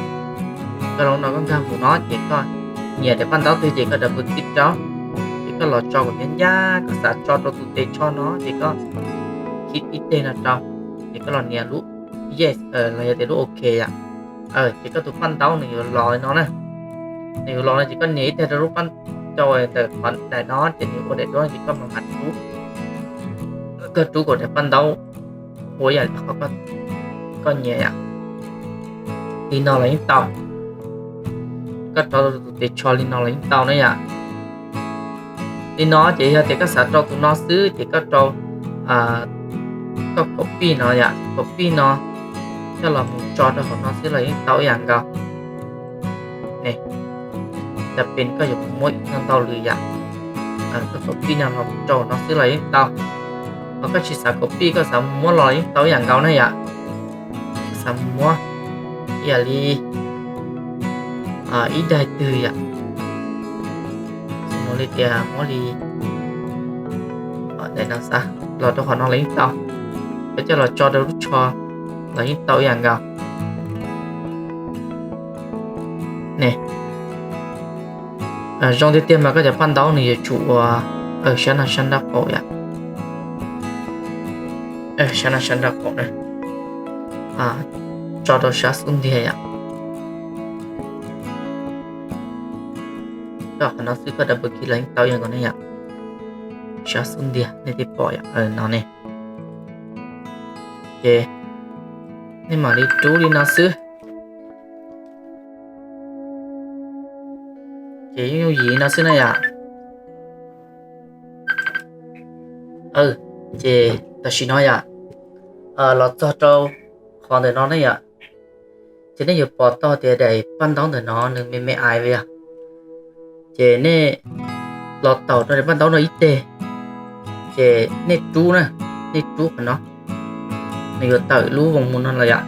koj los no koj nkag mus no ces koj nyiam daim paj ntaub twg ces koj double click rau, ces koj los tso kom ncaj ncaj, koj xav tso rau tus tes tsho no ces koj click ib teg no rau, ces koj los nias lub yes los yog tias lub ok yom. Ces koj tus paj ntaub nws yuav los no na, nws yuav los no ces koj nias ib teg rau lub paj, rau ntawm qhov daim no ces nws ua daim duab ces koj mam mam rub, koj rub kom daim paj ntaub ua yam li qhov koj nyiam yom. Li no los yeej tau, koj rau tus tes tsho li no los yeej tau na yom. Li no ces yog tias koj xav rau tus no xwb ces koj rau, koj copy no yom, copy no coj los mus tso rau hauv no xwb los yeej tau ib yam nkaus. Tab sis koj yuav muab ib tug ntau lwm yom, koj copy no los rau no xwb los yeej tau. Ho koj tsis xav copy, koj xav muab los yeej tau ib yam nkaus na yom. Koj xav muab ib yam li ib daim twg yom, xws li tias muab li daim no xav los rau qhov no los yeej tau, koj coj los tso rau lub tsho los yeej tau ib yam nkaus. Ne, zoo tiag tiag mas koj cov paj ntaub nws yuav tsum ua sab no sab nraub qaum yom, sab no sab nraub qaum na, tso rau sab xub ntiag yom. Koj qhov no xwb koj double click los yeej tau ib yam nkaus ne yom. Sab xub ntiag nej thiaj pom yom, no ne. Ces nej mam li rub li no xwb. Ces yooj yooj yim no xwb na yom. Ces tam sim no yom, los txog rau qhov ntawm no ne yom, ces nej yuav pom tau tias daim paj ntaub ntawm no nws me me ais li yom. Ces nej los taum rau daim paj ntaub no ib teg, ces nej rub na, nej rub qhov no, nws yuav tawm lub voos mus no los yom.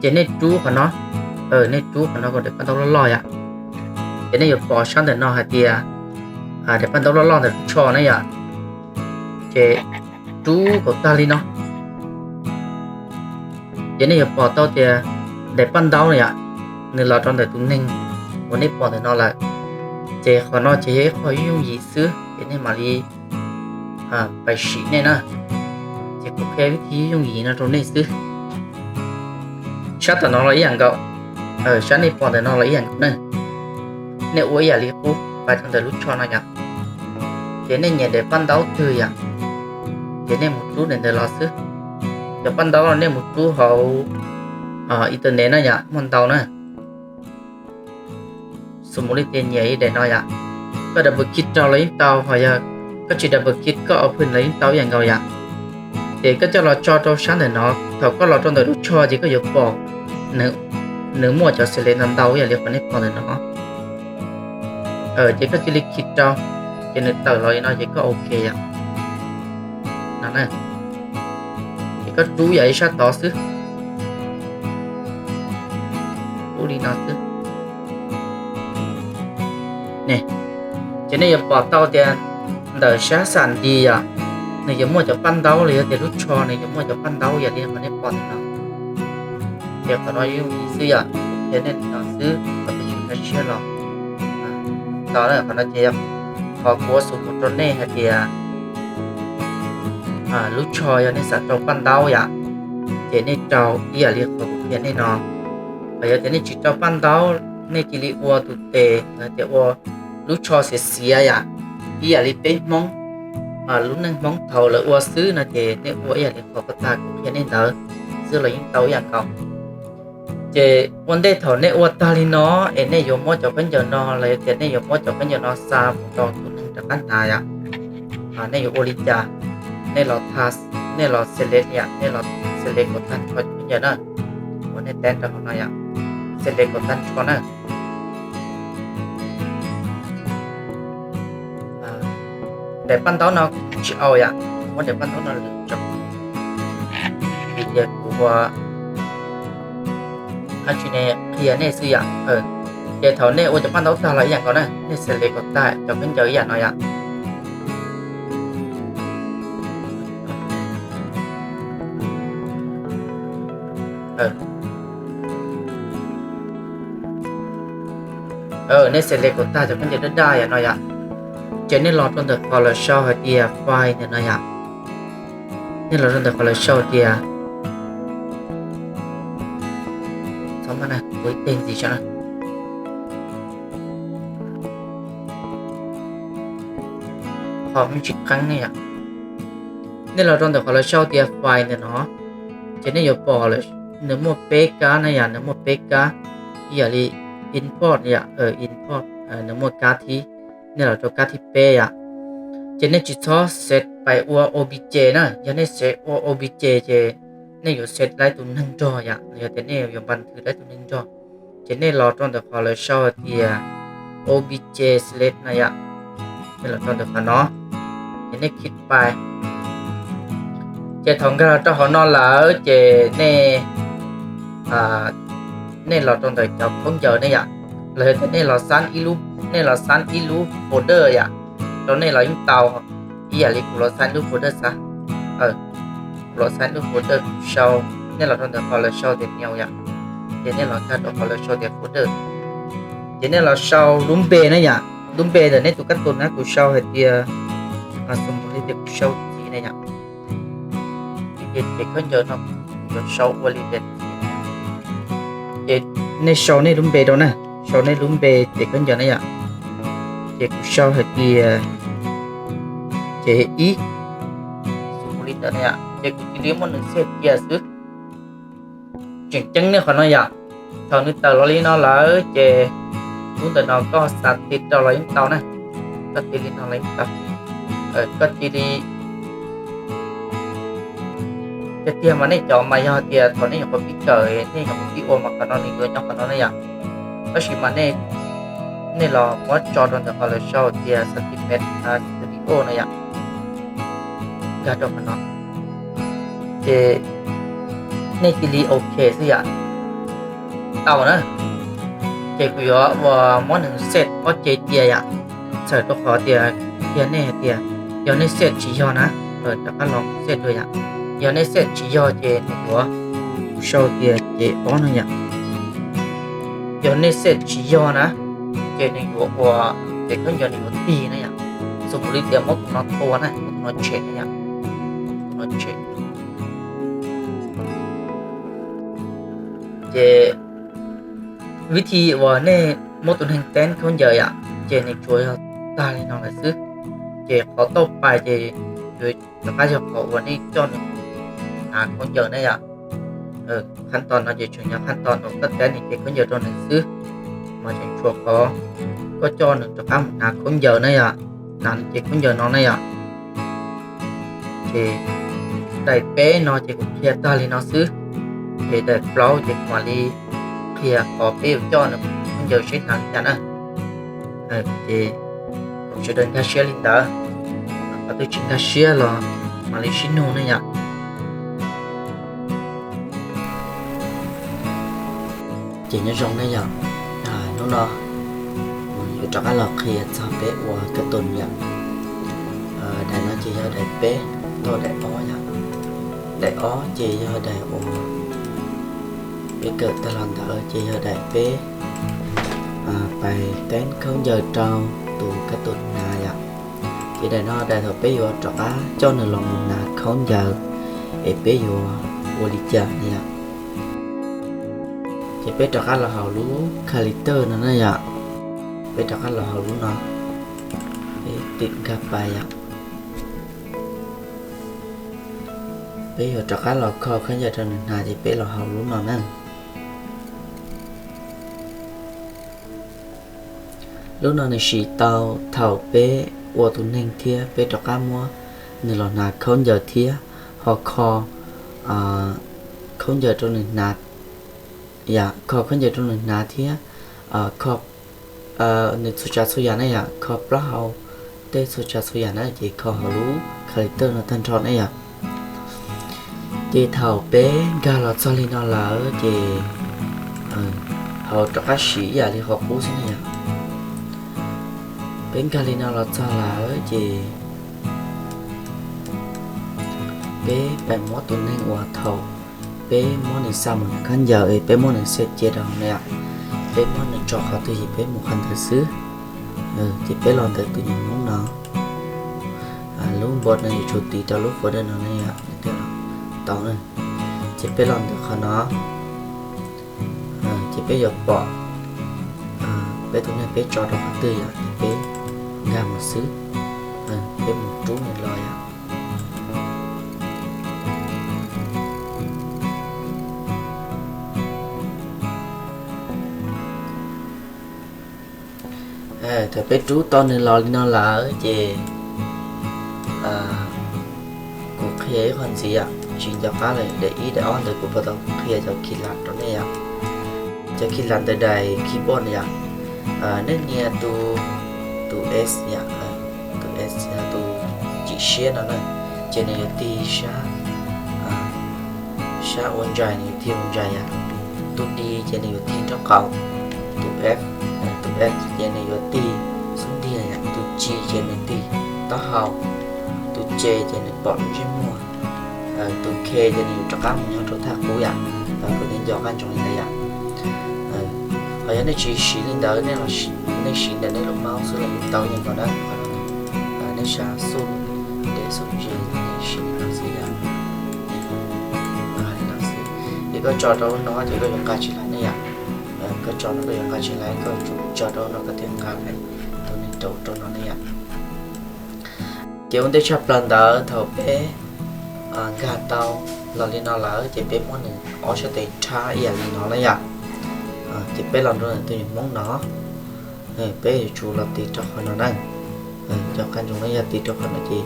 Ces nej rub qhov no, nej rub qhov no kom daim paj ntaub loj loj yom. Ces nej yuav pom sab ntawm no hais tias daim paj ntaub loj loj ntawm lub tsho na yom. Ces rub kom tag li no, ces nej yuav pom tau tias daim paj ntaub no yom, nws los rau ntawm tus neeg uas nej pom ntawm no lawm. Ces qhov no ces yog ib qho yooj yim xwb ces nej mam li pais sim nej na. Ces kuv qhia vib thib yooj yim no rau nej xwb. Sab tom no los ib yam nkaus, sab nej pom ntawm no los ib yam nkaus na. Nej ua ib yam li qub pais rau ntawm lub tsho no yom. Ces nej nyiam daim paj ntaub twg yom, ces nej mus rub daim ntawd los xwb. Cov paj ntaub no nej mus rub hauv internet na yom, muaj ntau na. Xws li tias nyiam ib daim no yom, koj double click rau los yeej tau, ho yog koj tsis double click koj open los yeej tau ib yam nkaus yom. Ces koj coj los tso rau sab ntawm no, thaum koj los rau ntawm lub tsho ces koj yuav pom nws muaj cov xws li ntau ntau ib yam li qhov nej pom ntawm no. Ces koj cia li click rau, ces nws tawm los li no ces koj ok yom. Ces koj rub yam li sab tod xwb, rub li no xwb. Ces nej yuav pom tau tias ntawm sab xam nti yom, nws yuav muaj cov paj ntaub los yog tias lub tsho nws yuav muaj cov paj ntaub yam li qhov nej pom ntawm no. Ces qhov no yooj yim xwb yom, qhia nej li no xwb, qhov twg tsis nkag siab los tau na. Qhov no ces yog qhov kuv ua xus mus rau nej hais tias lub tsho yog nej xav rau paj ntaub yom, ces nej rau ib yam li qhov kuv qhia nej no. Ho yog tias nej tsis rau paj ntaub, nej cia li ua tus tes los tias ua lub tsho xiav xiav yom, ib yam li peb Hmoob, lub neej Hmoob thaum lawv ua xwb no ces nej ua ib yam li qhov koj tag kuv qhia nej ntawd. xwb los yeej tau ib yam nkaus. Ces ua ntej thaum nej ua tag li no es nej yuav muab cov khaub ncaws no los yog tias nej yuav muab cov khaub ncaws no xa mus rau tus neeg rov qab hnav yom, nej yuav ua li cas? Nej los tha, nej los select yom, nej los select kom tag nrho cov khaub ncaws na, uas nej teeb rau hauv no yom, select kom tag nrho na. Daim paj ntaub no kuv tsis au yom, muab daim paj ntaub no lwm tso. Vim tias kuv ua, tsis ne, qhia nej xwb yom. Ces thaum nej ua cov paj ntaub tag los ib yam nkaus na, nej select kom tag cov khaub ncaws ib yam no yom. Nej select kom tag cov khaub ncaws daj daj yam no yom. Ces nej los rau ntawm qhov lawv sau hais tias file ntawm no yom. Nej los rau ntawm qhov lawv sau tias, txhob maj na, ua ib teg ntxiv tso na. Qhov me ntsis qeeb ne yom. Nej los rau ntawm qhov lawv sau tias file ntawm no, ces nej yuav pom nws muaj peb kab na yom, nws muaj peb kab, ib yam li import yom, import, nws muaj kab thib, nej los rau kab thib peb yom. Ces nej tsis txhob set pais ua obj na, yog nej set ua obj ces nej yuav set laib tus neeg nrog yom, los yog tias nej yuav npa nthwv laib tus neeg nrog. Ces nej los rau ntawm qhov lawv sau hais tias obj select na yom, nej los rau ntawm qhov no, ces nej click pais. Ces thaum nkag los rau hauv no lawm ces nej, nej los rau ntawm cov khaub ncaws ne yom, los yog tias nej los xab ib lub, nej los xab ib lub folder yom, rau nej los yeej tau, ib yam li kuv los xab ib lub folder xav, kuv los xab ib lub folder kuv sau, nej los rau ntawm qhov lawv sau tias new yom, ces nej los nkag rau qhov lawv sau tias folder, ces nej los sau lub npe na yom, lub npe ntawm nej tus kab tus na, kuv sau hais tias, xws li tias kuv sau Txiv na yom, ces khaub ncaws no kuv yuav sau ua li tias Txiv. Ces nej sau nej lub npe rau na, sau nej lub npe ces khaub ncaws na yom, ces kuv sau hais tias, ces ib, xws li ntawd na yom, ces kuv cia li muab nws xij cia xwb. Tseem ceeb nej qhov no yom, thaum nws tawm los li no lawm ces lub ntawm no koj xav tiv rau los yeej tau na, koj tiv li no los yeej tau, koj cia li Tiag tiag mas nej cov mas yog tias thaum nej nyuam qhuav pib kawm, nej nyuam qhuav pib ua mas qhov no nws yuav nyob qhov no ne yom. Tab sis mas nej, nej los muab tso rau ntawm qhov lawv sau tias Centimeter Studio no yom. Nkag rau qhov no, ces nej cia li ok xwb yom. Tau na. Ces kuv yuav ua muab nws set pob ce cia yom. Txhawm rau qhov tias, tiag nej hais tias yog nej set tsis yog na, rov qab los set dua yom. Yog nej set tsis yog ces nws yuav, kuv sau tias ces ob no yom. Yog nej set tsis yog na, ces nws yuav ua, ces khaub ncaws nws yuav tig na yom. Xws li tias muab tus no tua na, muab tus no tshem na yom, tus no tshem. Ces vib thi uas nej muab tus neeg teeb khaub ncaws yom, ces nws tsuas yog tag li no lawm xwb. Ces qhov tauj pais ces yuav rov qab yog qhov uas nej coj nws hnav khaub ncaws na yom. Qhab tos no ces tseem yog qhab tos uas koj teeb nws cev khaub ncaws rau nws xwb, mas tseem tshuav qhov koj coj nws rov qab mus hnav khaub ncaws na yom, hnav nws cev khaub ncaws no na yom. Ces daim peb no ces kuv qhia tag li no xwb. Ces daim plaub ces kuv mam li qhia qhov peb yuav coj nws khaub ncaws seb hnav li cas na. Ces kom sawv daws nkag siab li ntawd, qhov twg tsis nkag siab los mam li sib nug ne yom. Ces nyob zoo ne yom, hnub no yuav rov qab los qhia txog peb ua cartoon yom. Daim no ces yog daim peb, tau daim ob yom. Daim ob ces yog daim uas peb kawm tag los ntawd ces yog daim peb pais teeb khaub ncaws rau tus cartoon hnav yom. Ces daim no daim thaum peb yuav rov qab coj nws los mus hnav khaub ncaws es peb yuav ua li cas na yom. Ces peb rov qab los hauv lub character no na yom. Peb rov qab los hauv lub no, peb tim nkag pais yom. Peb yuav rov qab los kho khaub ncaws rau nws hnav ces peb los hauv lub no na. Lub no nws siv tau thaum peb ua tus neeg thiab peb rov qab muab nws los hnav khaub ncaws thiab ho kho khaub ncaws rau nws hnav, kho khaub ncaws rau nws hnav thiab kho nws txhua tsav txhua yam na yom, kho plaub hau tej txhua tsav txhua yam na ces kho hauv lub kha li tawj no tag nrho na yom. Ces thaum peb nkag los txog li no lawm ces ho rov qab siv ib yam li qhov qub xwb na yom. Peb nkag li no los txog lawm ces peb pais muab tus neeg uas thaum peb muab nws xa mus khaub ncaws es peb muab nws xej cia rau hauv na yom. Peb muab nws tso qhov twg ces peb mus qhov ntawd xwb. Ces peb los ntawm tus niam hmoob no, lub npua no yuav tsum tiv rau lub folder no ne yom, nws thiaj los tau na. Ces peb los ntawm qhov no, ces peb yuav pom peb tus neeg peb tso rau qhov twg yom, ces peb nkag mus xwb, peb mus rub nws los yom. Thaum peb rub tau nws los li no lawm ces kuv qhia ib qho ntxiv yom, tsis nco qab lawm, daim ib daim ob ntawd kuv puas tau qhia cov khi las rau nej yom. Cov khi las ntawm daim keyboard yom, nej nias tus, tus S yom, tus S yog tus cim siab no na, ces nws yuav tig sab, sab ua ntsais, nws yuav tig ua ntsais yom. Tus D ces nws yuav tig nraub qaum, tus F, tus F ces nws yuav tig xub ntiag yom, tus G ces nws tig taub hau, tus C ces nws pom lub ntsej muag, tus K ces nws yuav rov qab mus nyob rau thaj qub yom. Kuv yeej nco qab ntsoov li ntawd yom. Ho yog nej tsis siv li ntawd, nej siv ntawm nej lub mouse xwb los yeej tau li ntawd na. Nej sab xub, deb xub ze, nej siv li no xwb yom. Li no xwb, ces koj tso rau lub no ces koj yuav nqa tsis lais ne yom. Koj tso no koj yuav nqa tsis lais, koj tsum tso rau no koj thiaj nqa lais tus neeg rau rau no ne yom. Ces ua ntej tshaj plaws ntawd thaum peb nkag tau los li no lawm ces peb muab nws ob sab tes rhab ib yam li no na yom. Ces peb los rau tus niam hmoob no, peb yuav tsum los tiv rau qhov no na. Cov qab ntsoov no yog tiv rau qhov no ces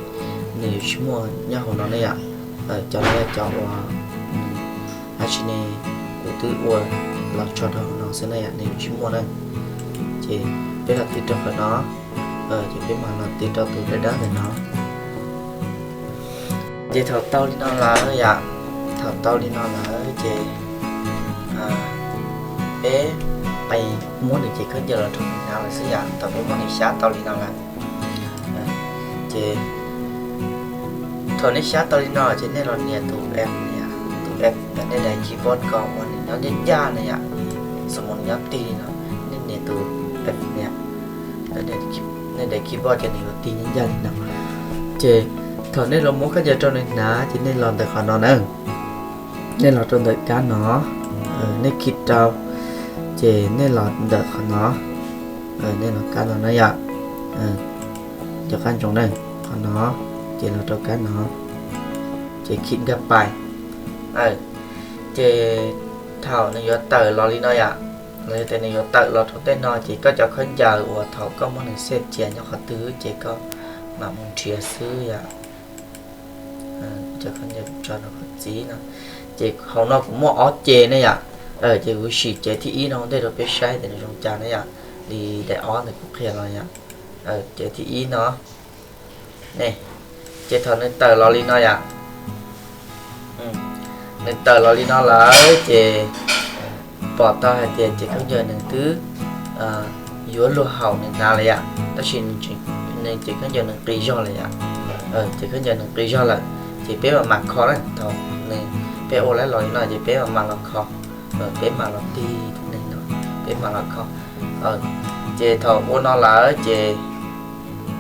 nws yuav tsis muaj nyob hauv no na yom. Cov no yog cov uas dab tsi ne, kuv twb ua los tso rau hauv no xwb na yom, nws yuav tsis muaj na. Ces peb los tiv rau qhov no, ces peb mam los tiv rau tus dawb dawb ntawm no. Ces thaum tau li no lawm yom, thaum tau li no lawm ces peb pais muab nws cev khaub ncaws los rau nws hnav lawm xwb yom. Thaum peb muab nws xyab tau li no lawm ces thaum nej xyab tau li no ces nej los nias tus F, tus F ntawm nej daim keyboard ko uas nws nyob ncaj ncaj na yom. Xws mus nws nyob tig li no, nej nias tus F na, nej daim keyboard ces nws yuav tig ncaj ncaj li no. Ces thaum nej los muab khaub ncaws rau nws hnav ces nej los ntawm qhov no na. Nej los rau ntawm kab no, nej khij rau, ces nej los ntawm qhov no, nej los kab no na yom. Cov qab ntsoov na, qhov no, ces los rau kab no, ces khij nkag pais. Ces thaum nws yuav tawm los li no yom, los yog tias nws yuav tawm los rau tej no ces koj cov khaub ncaws uas thaum koj muab nws xej cia nyob qhov twg ces koj mam mus nrhiav xwb yom. Cov khaub ncaws tso rau qhov txib no, ces hauv no kuv muaj ob cev ne yom. Ces kuv sim cev thib ib no ua ntej rau peb saib tias nws zoo cas na yom, li daim ob ntawd kuv qhia los yom. Cev thib ib no, ne, ces thaum nws tawm los li no yom, nws tawm los li no lawm ces pom tau hais tias cev khaub ncaws nws twb yuav luag haum nws hnav lawm yom, tab sis nws cev khaub ncaws nws qis zog lawm yom. Cev khaub ncaws nws qis zog lawm, ces peb mam mam kho na, thaum nws, peb ua lawm los li no ces peb mam mam los kho, peb mam los tig tus neeg no, peb mam los kho. Ces thaum ua no lawm ces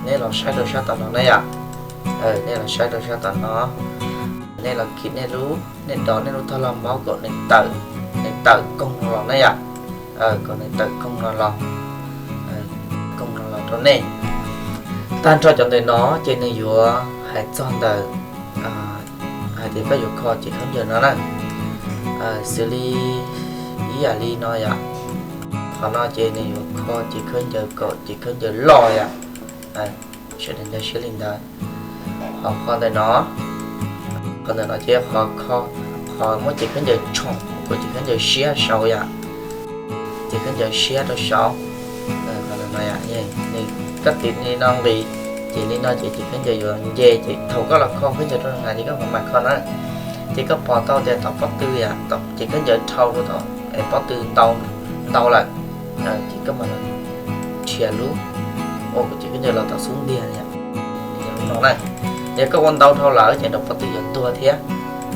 nej los saib rau sab tom no na yom. Nej los saib rau sab tom no, nej los khij nej lub, nej dov nej lub thoj loj maub kom nws tawm, nws tawm koog no los na yom. Kom nws tawm koog no los, koog no los rau nej. Tag nrho cov ntawm no ces nws yuav hais txog ntawm, a, Ces koj yuav kho ces khaub ncaws no na, xws li ib yam li no yom. Qhov no ces nws yuav kho ces khaub ncaws kom ces khaub ncaws loj yom, sawv daws ntag siab li ntawd. Ho qhov ntawm no, qhov ntawm no ces qhov kho, qhov muab ces khaub ncaws tshoom kom ces khaub ncaws siab saud yom, ces khaub ncaws siab rau saud. Qhov ntawm no, koj tiv li no nqis, ces li no ces ces khaub ncaws yuav nce, ces thaum koj los kho khaub ncaws rau na ces koj mam mam kho na. Ces koj pom tau tias tom pob tw yom, ces khaub ncaws dhau rau tom es pob tw ntau lawm, ces koj mam los rhiav lub ua ces khaub ncaws los tom xub ntiag yom. Yog lub no na, yog koj ua ntau dhau lawm ces nraum pob tw yuav tuag thiab,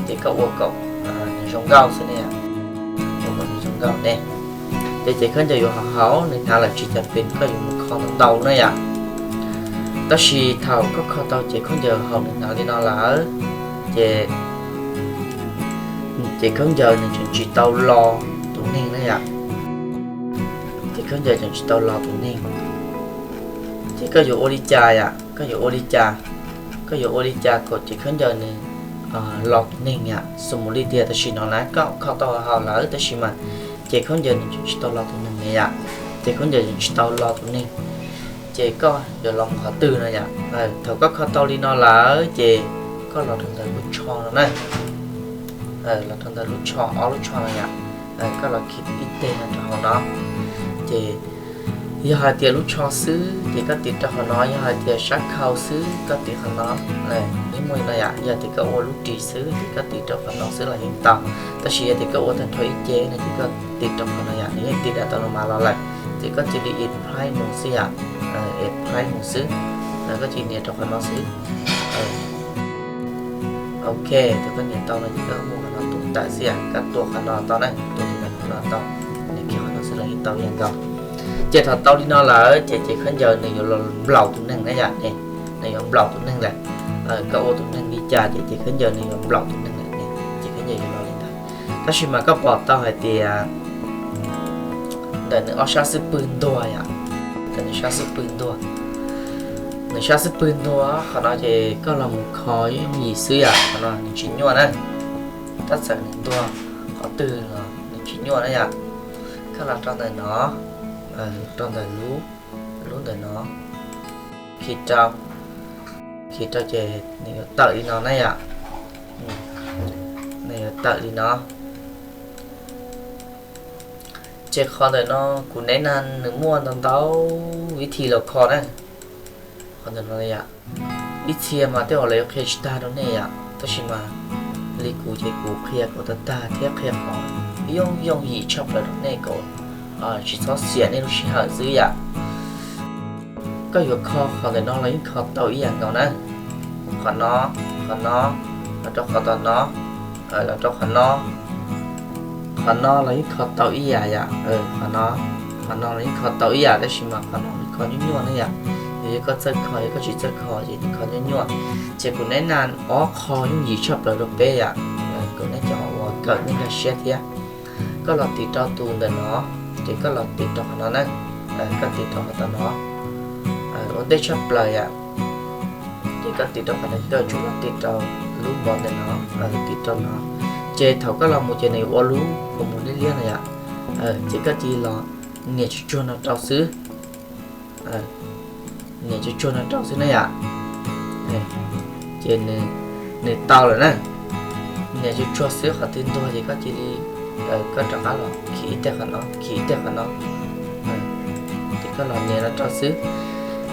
ces koj ua kom nws zoo nkauj xwb ne, ua kom nws zoo nkauj ne. Ces ces khaub ncaws yuav hauv hauv nws hnav lawm tsis tas pes koj yuav mus kho ntau ntau na yom. Tab sis thaum koj kho tau ces khaub ncaws hauv nws hnav li no lawm, ces ces khaub ncaws nws tseem tsis tau lo tus neeg na yom. Ces khaub ncaws tseem tsis tau lo tus neeg. Ces koj yuav ua li cas yom, koj yuav ua li cas, koj yuav ua li cas kom ces khaub ncaws nws lo tus neeg yom. Xws mus li tias tam sim no na koj kho tau hauv lawm tab sis mas ces khaub ncaws nws tseem tsis tau lo tus neeg na yom. Ces khaub ncaws tseem tsis tau lo tus neeg, ces koj yuav los mus qhov twg no yom. Thaum koj kho tau li no lawm ces koj los rau ntawm lub tsho no na, los rau ntawm lub tsho, ob lub tsho no yom. Koj los khij ib teg no rau hauv no, ces yog hais tias lub tsho xwb ces koj tiv rau qhov no, yog hais tias sab khau xwb koj tiv qhov no. Ib muaj li no yom, yog tias koj ua lub ris xwb ces koj tiv rau qhov no xwb los yeej tau, tab sis yog tias koj ua tag nrho ib ce no ces koj tiv rau qhov no yom, nws yeej tiv dam tau no mas los lawm. Ces koj cia li apply mus xwb yom, apply mus xwb, koj cia li nias rau qhov no xwb. Ok, thaum koj nias tau no ces koj muab qhov no tua tawm xwb yom, koj tua qhov no tau na, tua li no tau, nias kiag qhov no xwb los yeej tau ib yam nkaus. Ces thaum tau li no lawm ces ces khaub ncaws nws yuav los nplaum tus neeg na yom, nws yuav nplaum tus neeg lawm. Koj ua tus neeg li cas ces ces khaub ncaws nws yuav nplaum tus neeg lawm, ces khaub ncaws yuav los li ntawd. Tab sis mas koj pom tau hais tias ntawm nws ob sab xub pwg ntuag yom, ntawm nws sab xub pwg ntuag, nws sab xub pwg ntuag qhov no ces koj los mus kho yooj yim xwb yom, qhov no nws tsis nyuaj na. Tab txawm nws ntuag qhov twg los nws tsis nyuaj na yom. Koj los rau ntawm no, rau ntawm lub, lub ntawm no, khi rau, khi rau ces nws yuav tawm li no na yom. Nws yuav tawm li no. Ces qhov ntawm no kuv neb na nws muaj ntau ntau vib thi los kho na. Qhov ntawm no yom, ib txhia mas tej zaum lawv yuav qhia tsis tag rau nej yom, tab sis mas li kuv ces kuv qhia kom tag tag thiab qhia qhov yooj yooj yim tshaj plaws rau nej kom tsis txhob xiam nej lub sij hawm xwb yom. Koj yuav kho qhov ntawm no los yeej kho tau ib yam nkaus na. Qhov no, qhov no, los rau qhov no, los rau qhov no, qhov no los yeej kho tau ib yam yom. Qhov no, qhov no los yeej kho tau ib yam tab sis mas qhov no kho nyuaj nyuaj na yom. Yog koj txawj kho, yog koj tsis txawj kho ces kho nyuaj nyuaj. Ces kuv neb na ob qho yooj yim tshaj plaws rau peb yom, kom nej cov uas kawm nej nkag siab thiab. Koj los tiv rau tus ntawm no, ces koj los tiv rau qhov no na, koj tiv rau qhov no, ua ntej tshaj plaws yom. Ces koj tiv rau qhov no, koj tsum los tiv rau lub npov ntawm no, tiv rau no. Ces thaum koj los mus ces nws yuav ua lub qhov muag liab liab no yom. Ces koj cia li los nias tsuag tsuag no rau xwb. Nias tsuag tsuag no rau xwb na yom. Ces nws tau lawm na. Nias tsuag tsuag xwb, qhov twg ntuag ces koj cia li, koj rov qab los khi ib teg qhov no, khi ib teg qhov no. Ces koj los nias no rau xwb.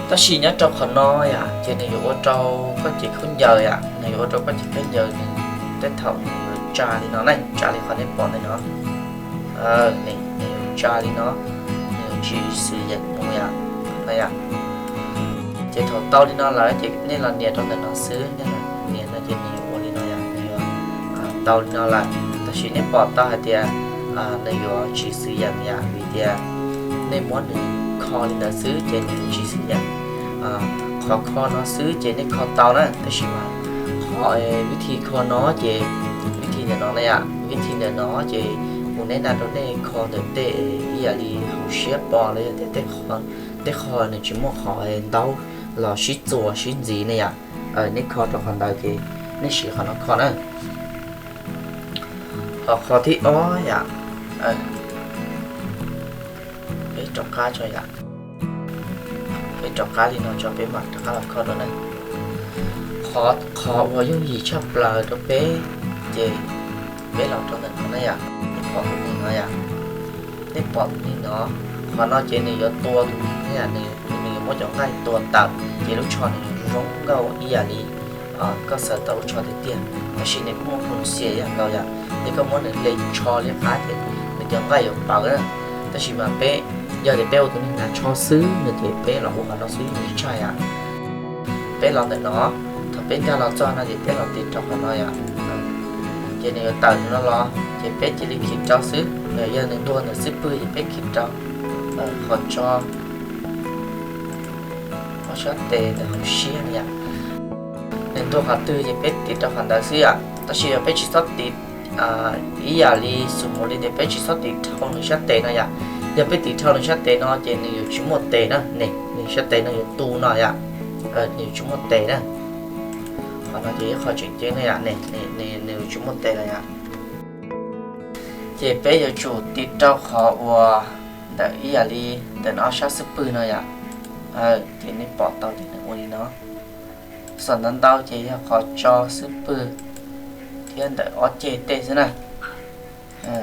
Tab sis nyob rau qhov no yom, ces nws yuav ua rau koj cev khaub ncaws yom, nws yuav ua rau koj cev khaub ncaws nws tej thaum nws yuav tsa li no na, tsa li qhov nej pom ntawm no. Nws yuav tsa li no, nws yuav tsis xwm yeem mus yom, no yom. Ces thaum tau li no lawm ces nej los nias rau ntawm no xwb, nej los nias no ces nws yuav ua li no yom, nws yuav tau li no lawm. Tab sis nej pom tau hais tias nws yuav tsis xwm yeem yom, vim tias nej muab nws kho li ntawd xwb ces nws tsis xwm yeem qhov kho no xwb ces nej kho tau na, tab sis mas qhov vib thi kho no ces vib thi ntawm no na yom, vib thi ntawm no ces kuv neb na rau nej kho ntawm tej ib yam li hauv siab pos los yog tias tej qho nws tsis muaj qhov ntaub los sib txuas sib ntxiv na yom. Nej kho rau qhov ntawd ces Nej siv qhov no kho na. Ho qhov thib ob yom, peb rov qab tso yom, peb rov qab li no tso peb mam rov qab los kho dua na. Qhov, qhov uas yooj yim tshaj plaws rau peb ces peb los rau ntawm no na yom, nej pom tus neeg no yom, nej pom tus neeg no, qhov no ces nws yuav tua tus neeg na yom, nws, nws yuav muab cov nqaij tua tawm ces lub tsho nws zoo nkauj ib yam li koj xaws tau lub tsho tiag tiag, tab sis nws kuj muaj phoom xias ib yam nkaus yom, ces koj muab nws hle tsho liab qab ces nws cov nqaij yuav pawv na. Tab sis mas peb, yog tias peb ua tus neeg hnav tsho xwb no ces peb los ua qhov no xwb yeej tsis tshaj yom. Peb los ntawm no, thaum peb nkag los txog no ces peb los tiv rau qhov no yom, ces nws yuav tawm no los ces peb cia li khij rau xwb, yog nws ntuag ntawm xub pwg ces peb khij rau qhov tso ob sab tes ntawm hauv siab no yom. Nws ntuag qhov twg ces peb tiv rau qhov ntawd xwb yom, tab sis yog peb tsis txhob tiv ib yam li xus mus li tias peb tsis txhob tiv dhau nws sab tes no yom. Yog peb tiv dhau nws sab tes no ces nws yuav tsis muaj tes na, ne, nws sab tes no yuav tu no yom, nws yuav tsis muaj tes na. Qhov no ces ib qho tseem ceeb na yom, nws yuav tsis muaj tes na yom. Ces peb yuav tsum tiv rau qhov uas ntawm ib yam li ntawm no ob sab xub pwg no yom. Ces nej pom tau tias nws ua li no. Xam ntawv ntau ces yog qhov tso xub pwg thiab ntawm ob ceg tej xwb na.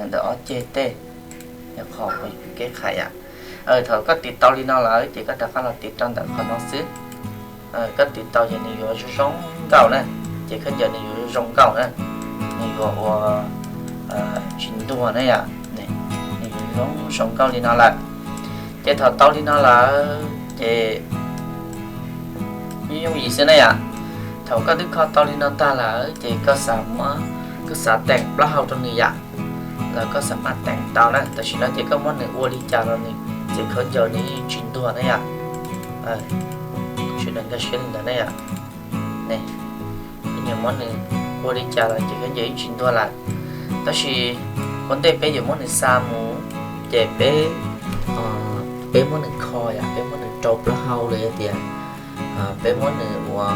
Ntawm ob ceg tej yog qhov uas kev qhais yom. Thaum koj tiv tau li no lawm ces koj rov qab los tiv rau ntawm qhov no xwb. Koj tiv tau ces nws yuav zoo nkauj na, ces khaub ncaws nws yuav zoo nkauj na, nws yuav ua tsis ntuag na yom, nws yuav zoo zoo nkauj li no lawm. Ces thaum tau li no lawm ces yooj yim xwb na yom. Thaum koj twb kho tau li no tag lawm ces koj xav muab, koj xav teem plaub hau rau nws yom, los koj xav maj teem tau na. Tam sim no ces koj muab nws ua li cas los nws txiv khaub ncaws nws yeej tsis ntuag na yom. Sawv daws nkag siab li ntawd na yom. Koj yuav muab nws ua li cas los txiv khaub ncaws yeej tsis ntuag lawm. Tab sis ua ntej peb yuav muab nws xa mus, ces peb, peb muab nws kho yom, peb muab nws rau plaub hau los yog tias peb muab nws ua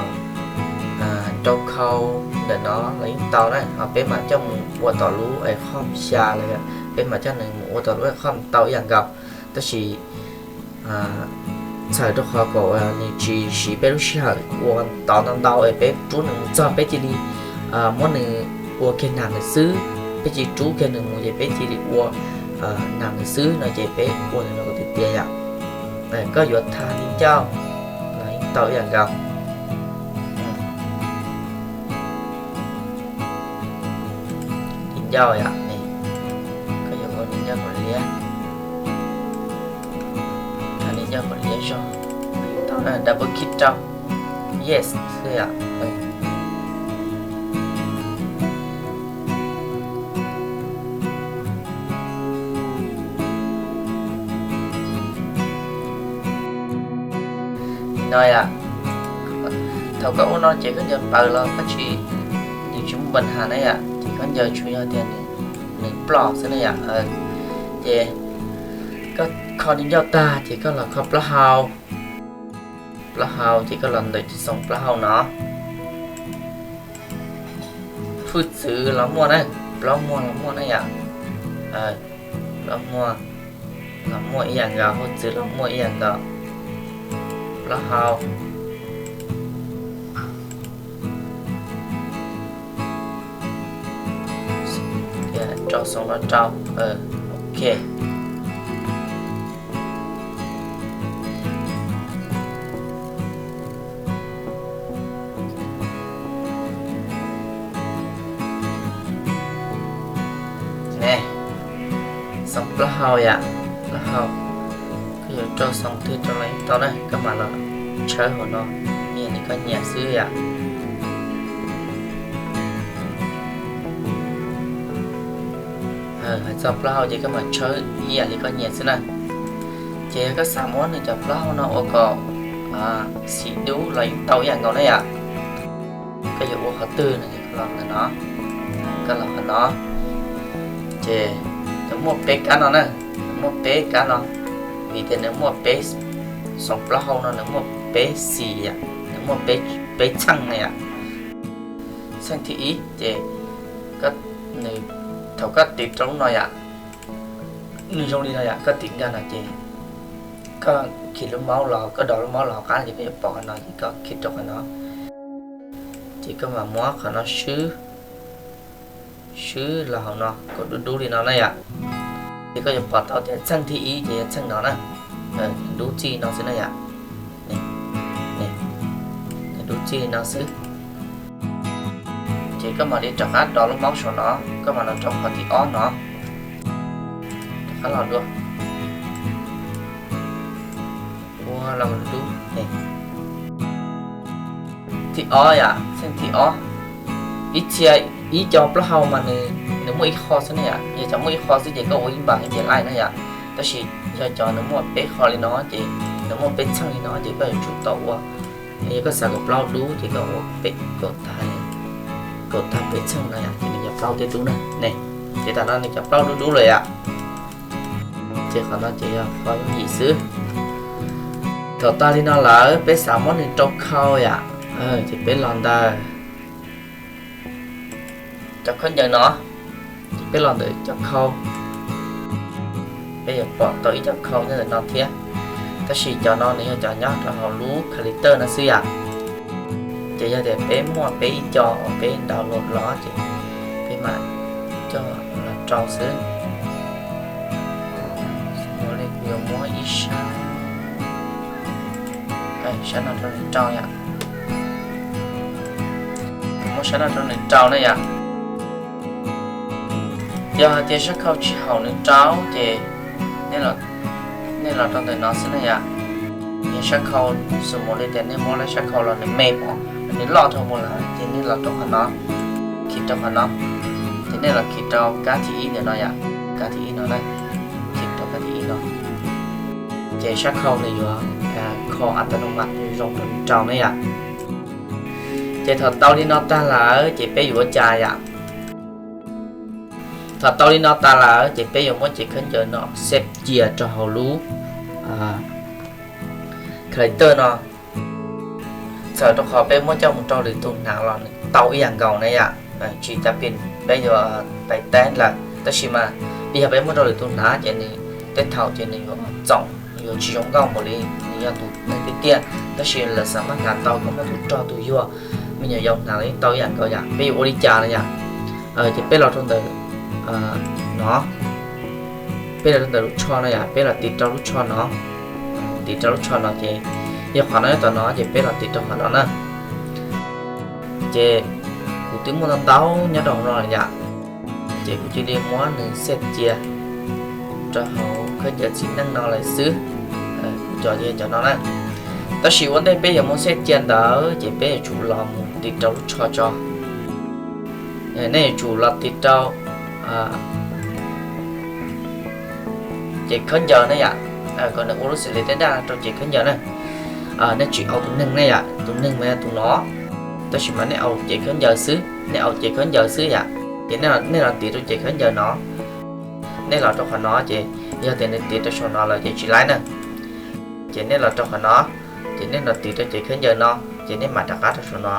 rau khau ntawm no los yeej tau na, ho peb mam coj mus ua tom lub es qhov xya los yog peb mam coj nws mus ua tom lub es qhov tau ib yam nkaus. Tab sis txhawm rau qhov kom nws tsis siv peb lub sij hawm ua tod ntau ntau es peb rub nws mus txog peb cia li muab nws ua kiag nag ntawm xwb, peb cia li rub kiag nws mus ces peb cia li ua nag ntawm xwb no ces peb ua ntawm no kom tiag tiag yom. Koj yuav tha li ncauj los yeej tau ib yam nkaus. Li ncauj yom, koj yuav ua li ncauj kom liab, tha li ncauj kom liab zog, tau na, double click rau, yes xwb yom. Li no yom, thaum koj ua no ces khaub ncaws paws los koj tsis, nws tsis muaj npa has na yom, ces khaub ncaws tsuas yog tias nws ploj xwb na yom. Ces koj kho li ncauj tag ces koj los kho plaub hau, plaub hau ces koj los ntawm cov xoom plaub hau no. Hwj txwv los muaj na, plaub muag los muaj na yom, plaub muag los muaj ib yam nkaus, hwj txwv los muaj ib yam nkaus, plaub hau. Rau xoom los rau, ok. Xoom plaub hau yom, plaub hau. Koj yuav rau xoom twg rau los yeej tau na, koj mam los tshawb hauv no, ib yam li koj nyiam xwb yom. Hais txog plaub hau ces koj mam tshawb ib yam li koj nyiam xwb na. Ces yog koj xav muab nws cov plaub hau no ua kom xim dub los yeej tau ib yam nkaus na yom. Koj yuav ua qhov twg no ces koj los ntawm no, koj los qhov no. Ces nws muaj peb kab no na, nws muaj peb kab no, vim tias nws muaj peb, xoom plaub hau no nws muaj peb xim yom, nws muaj peb txheej na yom. Txheej thib ib ces nws, thaum koj tiv rau lub no yom, nws zoo li no yom, koj tiv nkag no ces koj khi lub mouse los, koj do lub mouse los hauv qab ces koj yuav pom qhov no ces koj khi rau qhov no. Ces koj mam muab qhov no swb, swb los hauv no kom dub dub li no na yom. Ces koj yuav pom tau tias txheej thib ib ces yog txheej no na, dub txij no xwb na yom. Dub txij li no xwb. Ces koj mam li rov qab do lub mouse saum no, koj mam los rau qhov thib ob no, rov qab los dua. Ua los dub. Thib ob yom, txheej thib ob. Ib txhia ib co plaub hau mas nws muaj ib qho xwb na yom, yog cov muaj ib qho xwb ces koj ua ib npas ces laij na yom. Tab sis yog cov nws muaj peb qho li no ces, nws muaj peb txheej li no ces koj yuav tsum tau ua, yog koj xav kom plaub dub ces koj ua pem kaum tag, kaum tag peb txheej no yom, ces nws cov plaub thiaj dub na. Ne, ces tam no nws cov plaub dub dub lawm yom. Ces qhov no ces yog qhov yooj yim xwb. Thaum tag li no lawm peb xav muab nws rau khau yom, ces peb los ntawm cov khaub ncaws no, ces peb los ntawm cov khau, peb yuav pom tau ib co khau nyob ntawm no thiab. Tab sis cov no nws yog cov nyob rau hauv lub Kali Tawj no xwb yom. Ces yog tias peb muaj peb ib co uas peb download los ces peb mam coj los rau xwb. Ua li kuv yuav muab ib sab, sab no rau nws rau yom. Kuv muab sab no rau nws rau na yom. Yog hais tias sab khau tsis haum nws rau ces nej los rau ntawm no xwb na yom. Yog sab khau, xws mus li tias nej muab lawv sab khau los nws me pom, nws loj dhau mus lawm ces nej los rau qhov no, khi rau qhov no, ces nej los khi rau kab thib ib ntawm no yom, kab thib ib no na, khi rau kab thib ib no. Ces sab khau nws yuav kho a ta no mas zoo rau nws rau na yom. Ces thaum tau li no tag lawm ces peb yuav ua cas yom? Thaum tau li no tas lawm ces peb yuav muab cev khaub ncaws no xej cia rau hauv lub Kali Tawj no. Txawm rau qhov peb muab coj mus rau lwm tus hnav los nws tau ib yam nkaus na yom. Tsis tas pib peb yuav pais teb lawm, tab sis mas yog peb muab rau lwm tus hnav ces nws tej thaum ces nws yuav txoom, yuav tsis zoo nkauj npaum li nws yog tus neeg tiag tiag. Tab sis lawv xav maj hnav tau kom muab tus rog tus yuag me nyuam yaus hnav los yeej tau ib yam nkaus yom. Peb yuav ua li cas no yom? Ces peb los rau ntawm no, peb los rau ntawm lub tsho no yom, peb los tiv rau lub tsho no, tiv rau lub tsho no ces yog qhov no nyob tom no ces peb los tiv rau qhov no na. Ces kuv twb muaj ntau ntau nyob rau hauv no lawm yom, ces kuv cia li muab nws xej cia rau hauv khaub ncaws txiv neej no lawm xwb. Kuv cov yog cov no na. Tab sis ua ntej peb yuav muab xej cia ntawd ces peb yuav tsum los mus tiv rau lub tsho tso. Nej yuav tsum los tiv rau cev khaub ncaws na yom, kom nws ua lub xws li daj daj rau cev khaub ncaws na. Nej tsis au tus neeg ne yom, tus neeg mas yog tus no, tab sis mas nej au cev khaub ncaws xwb, nej au cev khaub ncaws xwb yom. Ces nej los tiv rau cev khaub ncaws no, nej los rau qhov no ces yog tias nws tiv rau saum no lawm ces tsis laib na. Ces nej los rau qhov no, ces nej los tiv rau cev khaub ncaws no, ces nej mam rov qab rau saum no,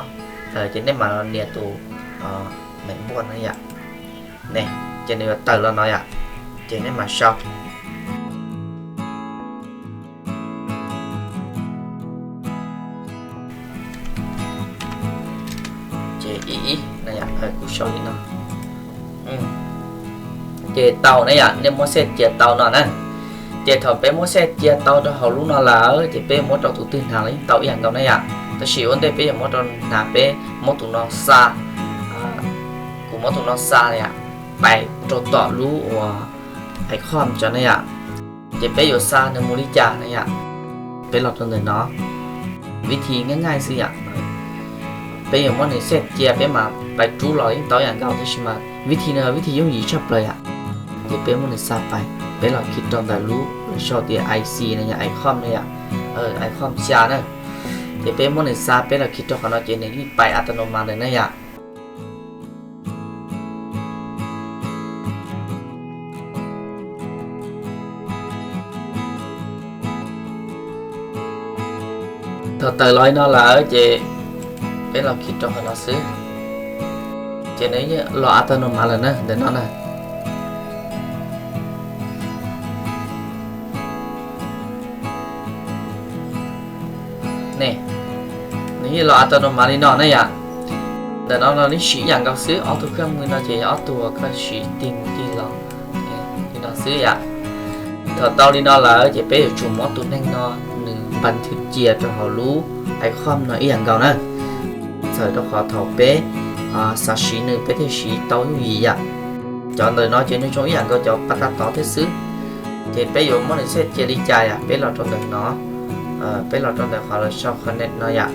ces nej mam los nias tus meem npuaj no yom. Ne, ces nws yuav tawm los no yom, ces nej mam sau. Ces ib ib no yom, kuv sau li no. Ces tau na yom, nej muab xej cia tau no na. Ces thaum peb muab xej cia tau rau hauv lub no lawm ces peb muab rau tus twg hnav los yeej tau ib yam nkaus na yom. Tab sis ua ntej peb yuav muab rau hnav peb muab tus no xa, kuv muab tus no xa yom, pais rau tom lub uas icon tso na yom. Ces peb yuav xa nws mus li cas na yom? Peb los rau ntawm no, vib thi nqaij nqaij xwb yom. Peb yuav muab nws xej cia peb mas pais rub los yeej tau ib yam nkaus, tab sis mas vib thi no vib thi yooj yim tshaj plaws yom. Ces peb muab nws xa pais, peb los khi rau ntawm lub sau tias ic na yom, icon na yom, icon xya na. Ces peb muab nws xa peb los khi rau qhov no ces nws yeej pais a ta no mas ntawm na yom. Thaum tawm los li no lawm ces peb los khi rau qhov no xwb. Ces nws los a ta no mas lawm na, ntawm no na. Ne, nws yeej los a ta no mas li no na yom. Ntawm no no neb siv ib yam nkaus xwb, ob tug khab mws no ces yog ob tug uas koj siv tig mus tig los li no xwb yom. Thaum tau li no lawm ces peb yuav tsum muab tus neeg no nws npas thwv cia rau hauv lub icon no ib yam nkaus na. Txhawm rau qhov thaum peb xav siv nws peb thiaj siv tau yooj yim yom. Cov ntawm no ces nws zoo ib yam nkaus cov pas tas tod thiab xwb. Ces peb yuav muab nws set cia li cas yom, peb los rau ntawm no, peb los rau ntawm qhov lawv sau connect no yom.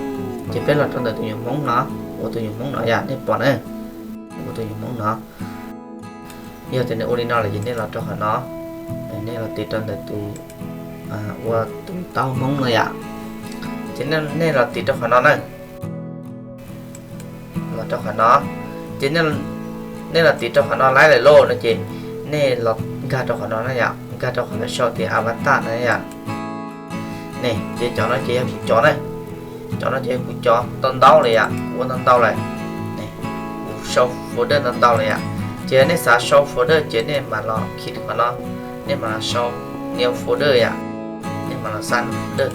Ces peb los rau ntawm tus nyuam Hmoob no, ua tus nyuam Hmoob no yom, nej pom na, ua tus nyuam Hmoob no. Yog tias nws ua li no lawm ces nej los rau qhov no, nej los tiv rau ntawm tus, ua tus taub Hmoob no yom. Ces nej los tiv rau qhov no na, los rau qhov no. Ces nej los tiv rau qhov no laib lawm lauj no ces nej los nkag rau qhov no na yom, nkag rau qhov lawv sau tias avatar na yom. Ne, ces cov no ces yog kuv cov na, cov no ces yog kuv cov ntau ntau lawm yom, kuv ua ntau ntau lawm. Kuv sau folder ntau ntau lawm yom. Ces nej xav sau folder ces nej mam los khij qhov no, nej mam los sau new folder yom. Nej mam los xa new folder,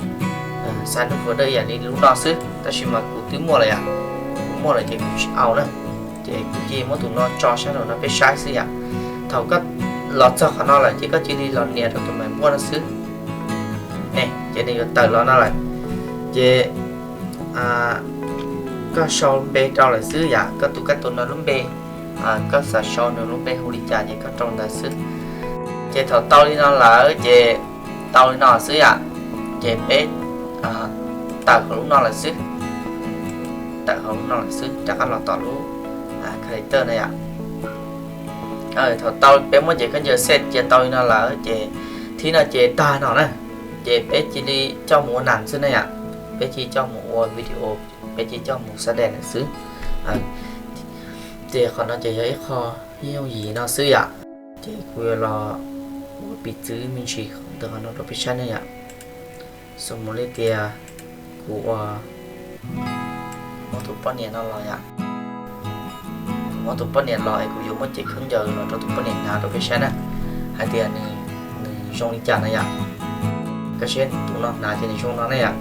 xa new folder yam li lub no xwb, tab sis mas kuv twb muaj lawm yom. Kuv muaj lawm ces kuv tsis au na. Ces kuv cia li muab tus no tso sab nraum no peb saib xwb yom. Thaum koj los txog qhov no lawm ces koj cia li los nias rau tus mais npuaj no xwb. Ne, ces nws yuav tawm los no lawm. Ces koj sau npe rau lawm xwb yom, koj tus kab tus no lub npe, koj xav sau nws lub npe hu li cas ces koj rau ntawd xwb. Ces thaum tau li no lawm ces tau li no xwb yom. Ces peb tawm hauv lub no lawm xwb, tawm hauv lub no lawm xwb, rov qab los tom lub character na yom. Thaum tau peb muab ces khaub ncaws set cia tau li no lawm ces thib no ces tag no na. Ces peb cia li coj mus ua nas xwb na yom. Peb cia li coj mus ua video, peb cia li coj mus xa dej lawm xwb. Ces qhov no ces yog ib qho yooj yim no xwb yom. Ces kuv yuav los ua piv txwv me ntsis ntawm qhov no rau peb saib na yom. Xws mus li tias kuv ua, muab tus poj niam no los yom. Kuv muab tus poj niam los es kuv yuav muab cev khaub ncaws los rau tus poj niam hnav rau peb saib na, hais tias nws zoo li cas na yom. Koj saib tus no hnav ces nws zoo no na yom.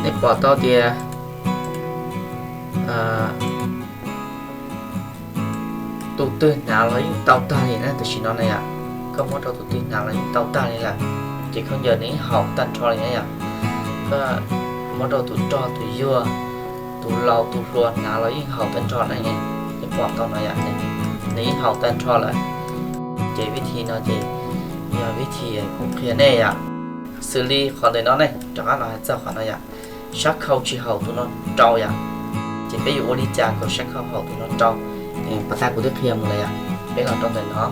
Nej pom tau tias tus twg hnav los yeej tau tag li na, tam sim no na yom. Koj muab rau tus twg hnav los yeej tau tag li lawm. Ces khaub ncaws nws yeej haum tag nrho li na yom. Koj muab rau tus rog tus yuag, tus laus tus hluas hnav los yeej haum tag nrho na. Nej pom tau no yom, nws yeej haum tag nrho lawm. Ces vib thi no ces yog vib thi kuv qhia nej yom. Xws li qhov ntawm no ne, rov qab los hais txog qhov no yom. Sab khau tsis haum tus no rau yom. Ces peb yuav ua li cas kom sab khau haum tus no rau? Pas tas kuv twb qhia mus lawm yom. Peb los rau ntawm no,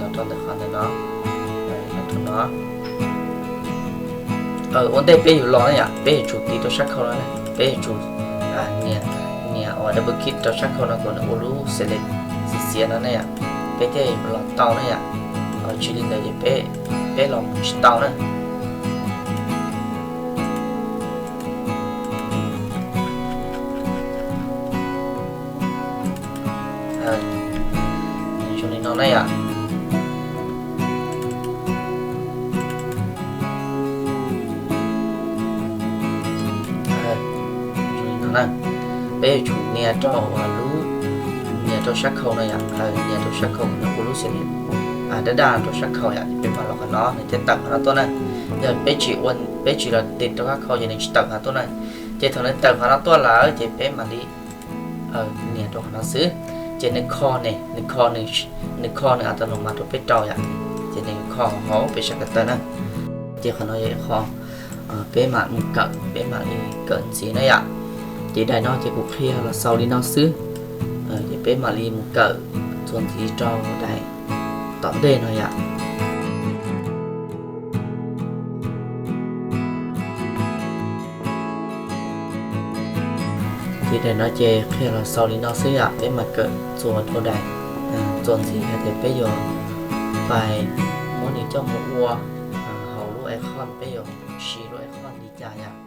los rau ntawm qhov ntawm no, los rau no. Ua ntej peb yuav los na yom, peb yuav tsum tiv rau sab khau no, peb yuav tsum nias, nias ua double click rau sab khau no kom nws ua lub select xiav xiav no ne yom, peb thiaj los tau ne yom. Tsis li ntawd ces peb, peb los mus tsis tau na. Zoo li no na yom. Peb yuav tsum nias rau lub, nias rau sab khau no yom, nias rau sab khau no ua lub xim daj daj rau sab khau yom, peb mam los qhov no nws thiaj tawm qhov no tuaj na. Yog peb tsis ua, peb tsis los tiv rau sab khau ces nws tsis tawm qhov no tuaj na. Ces thaum nws tawm qhov no tuaj lawm ces peb mam li nias rau qhov no xwb. Ces nws kho ne, nws kho, nws kho nws a ta no mas rau peb rau yom. Ces nws kho hauv peb sab ko taw na. Ces qhov no yog ib qho peb mam mus kawm, peb mam li kawm ntxiv na yom. Ces daim no ces kuv qhia los xaus li no xwb. Ces peb mam li mus kawm txuas ntxiv rau daim tom ntej no yom. Ces daim no ces qhia los xaus li no xwb yom, peb mam kawm txuas rau daim Txuas ntxiv hais tias peb yuav pais muab nws coj mus ua hauv lub icon, peb yuav siv lub icon li cas yom?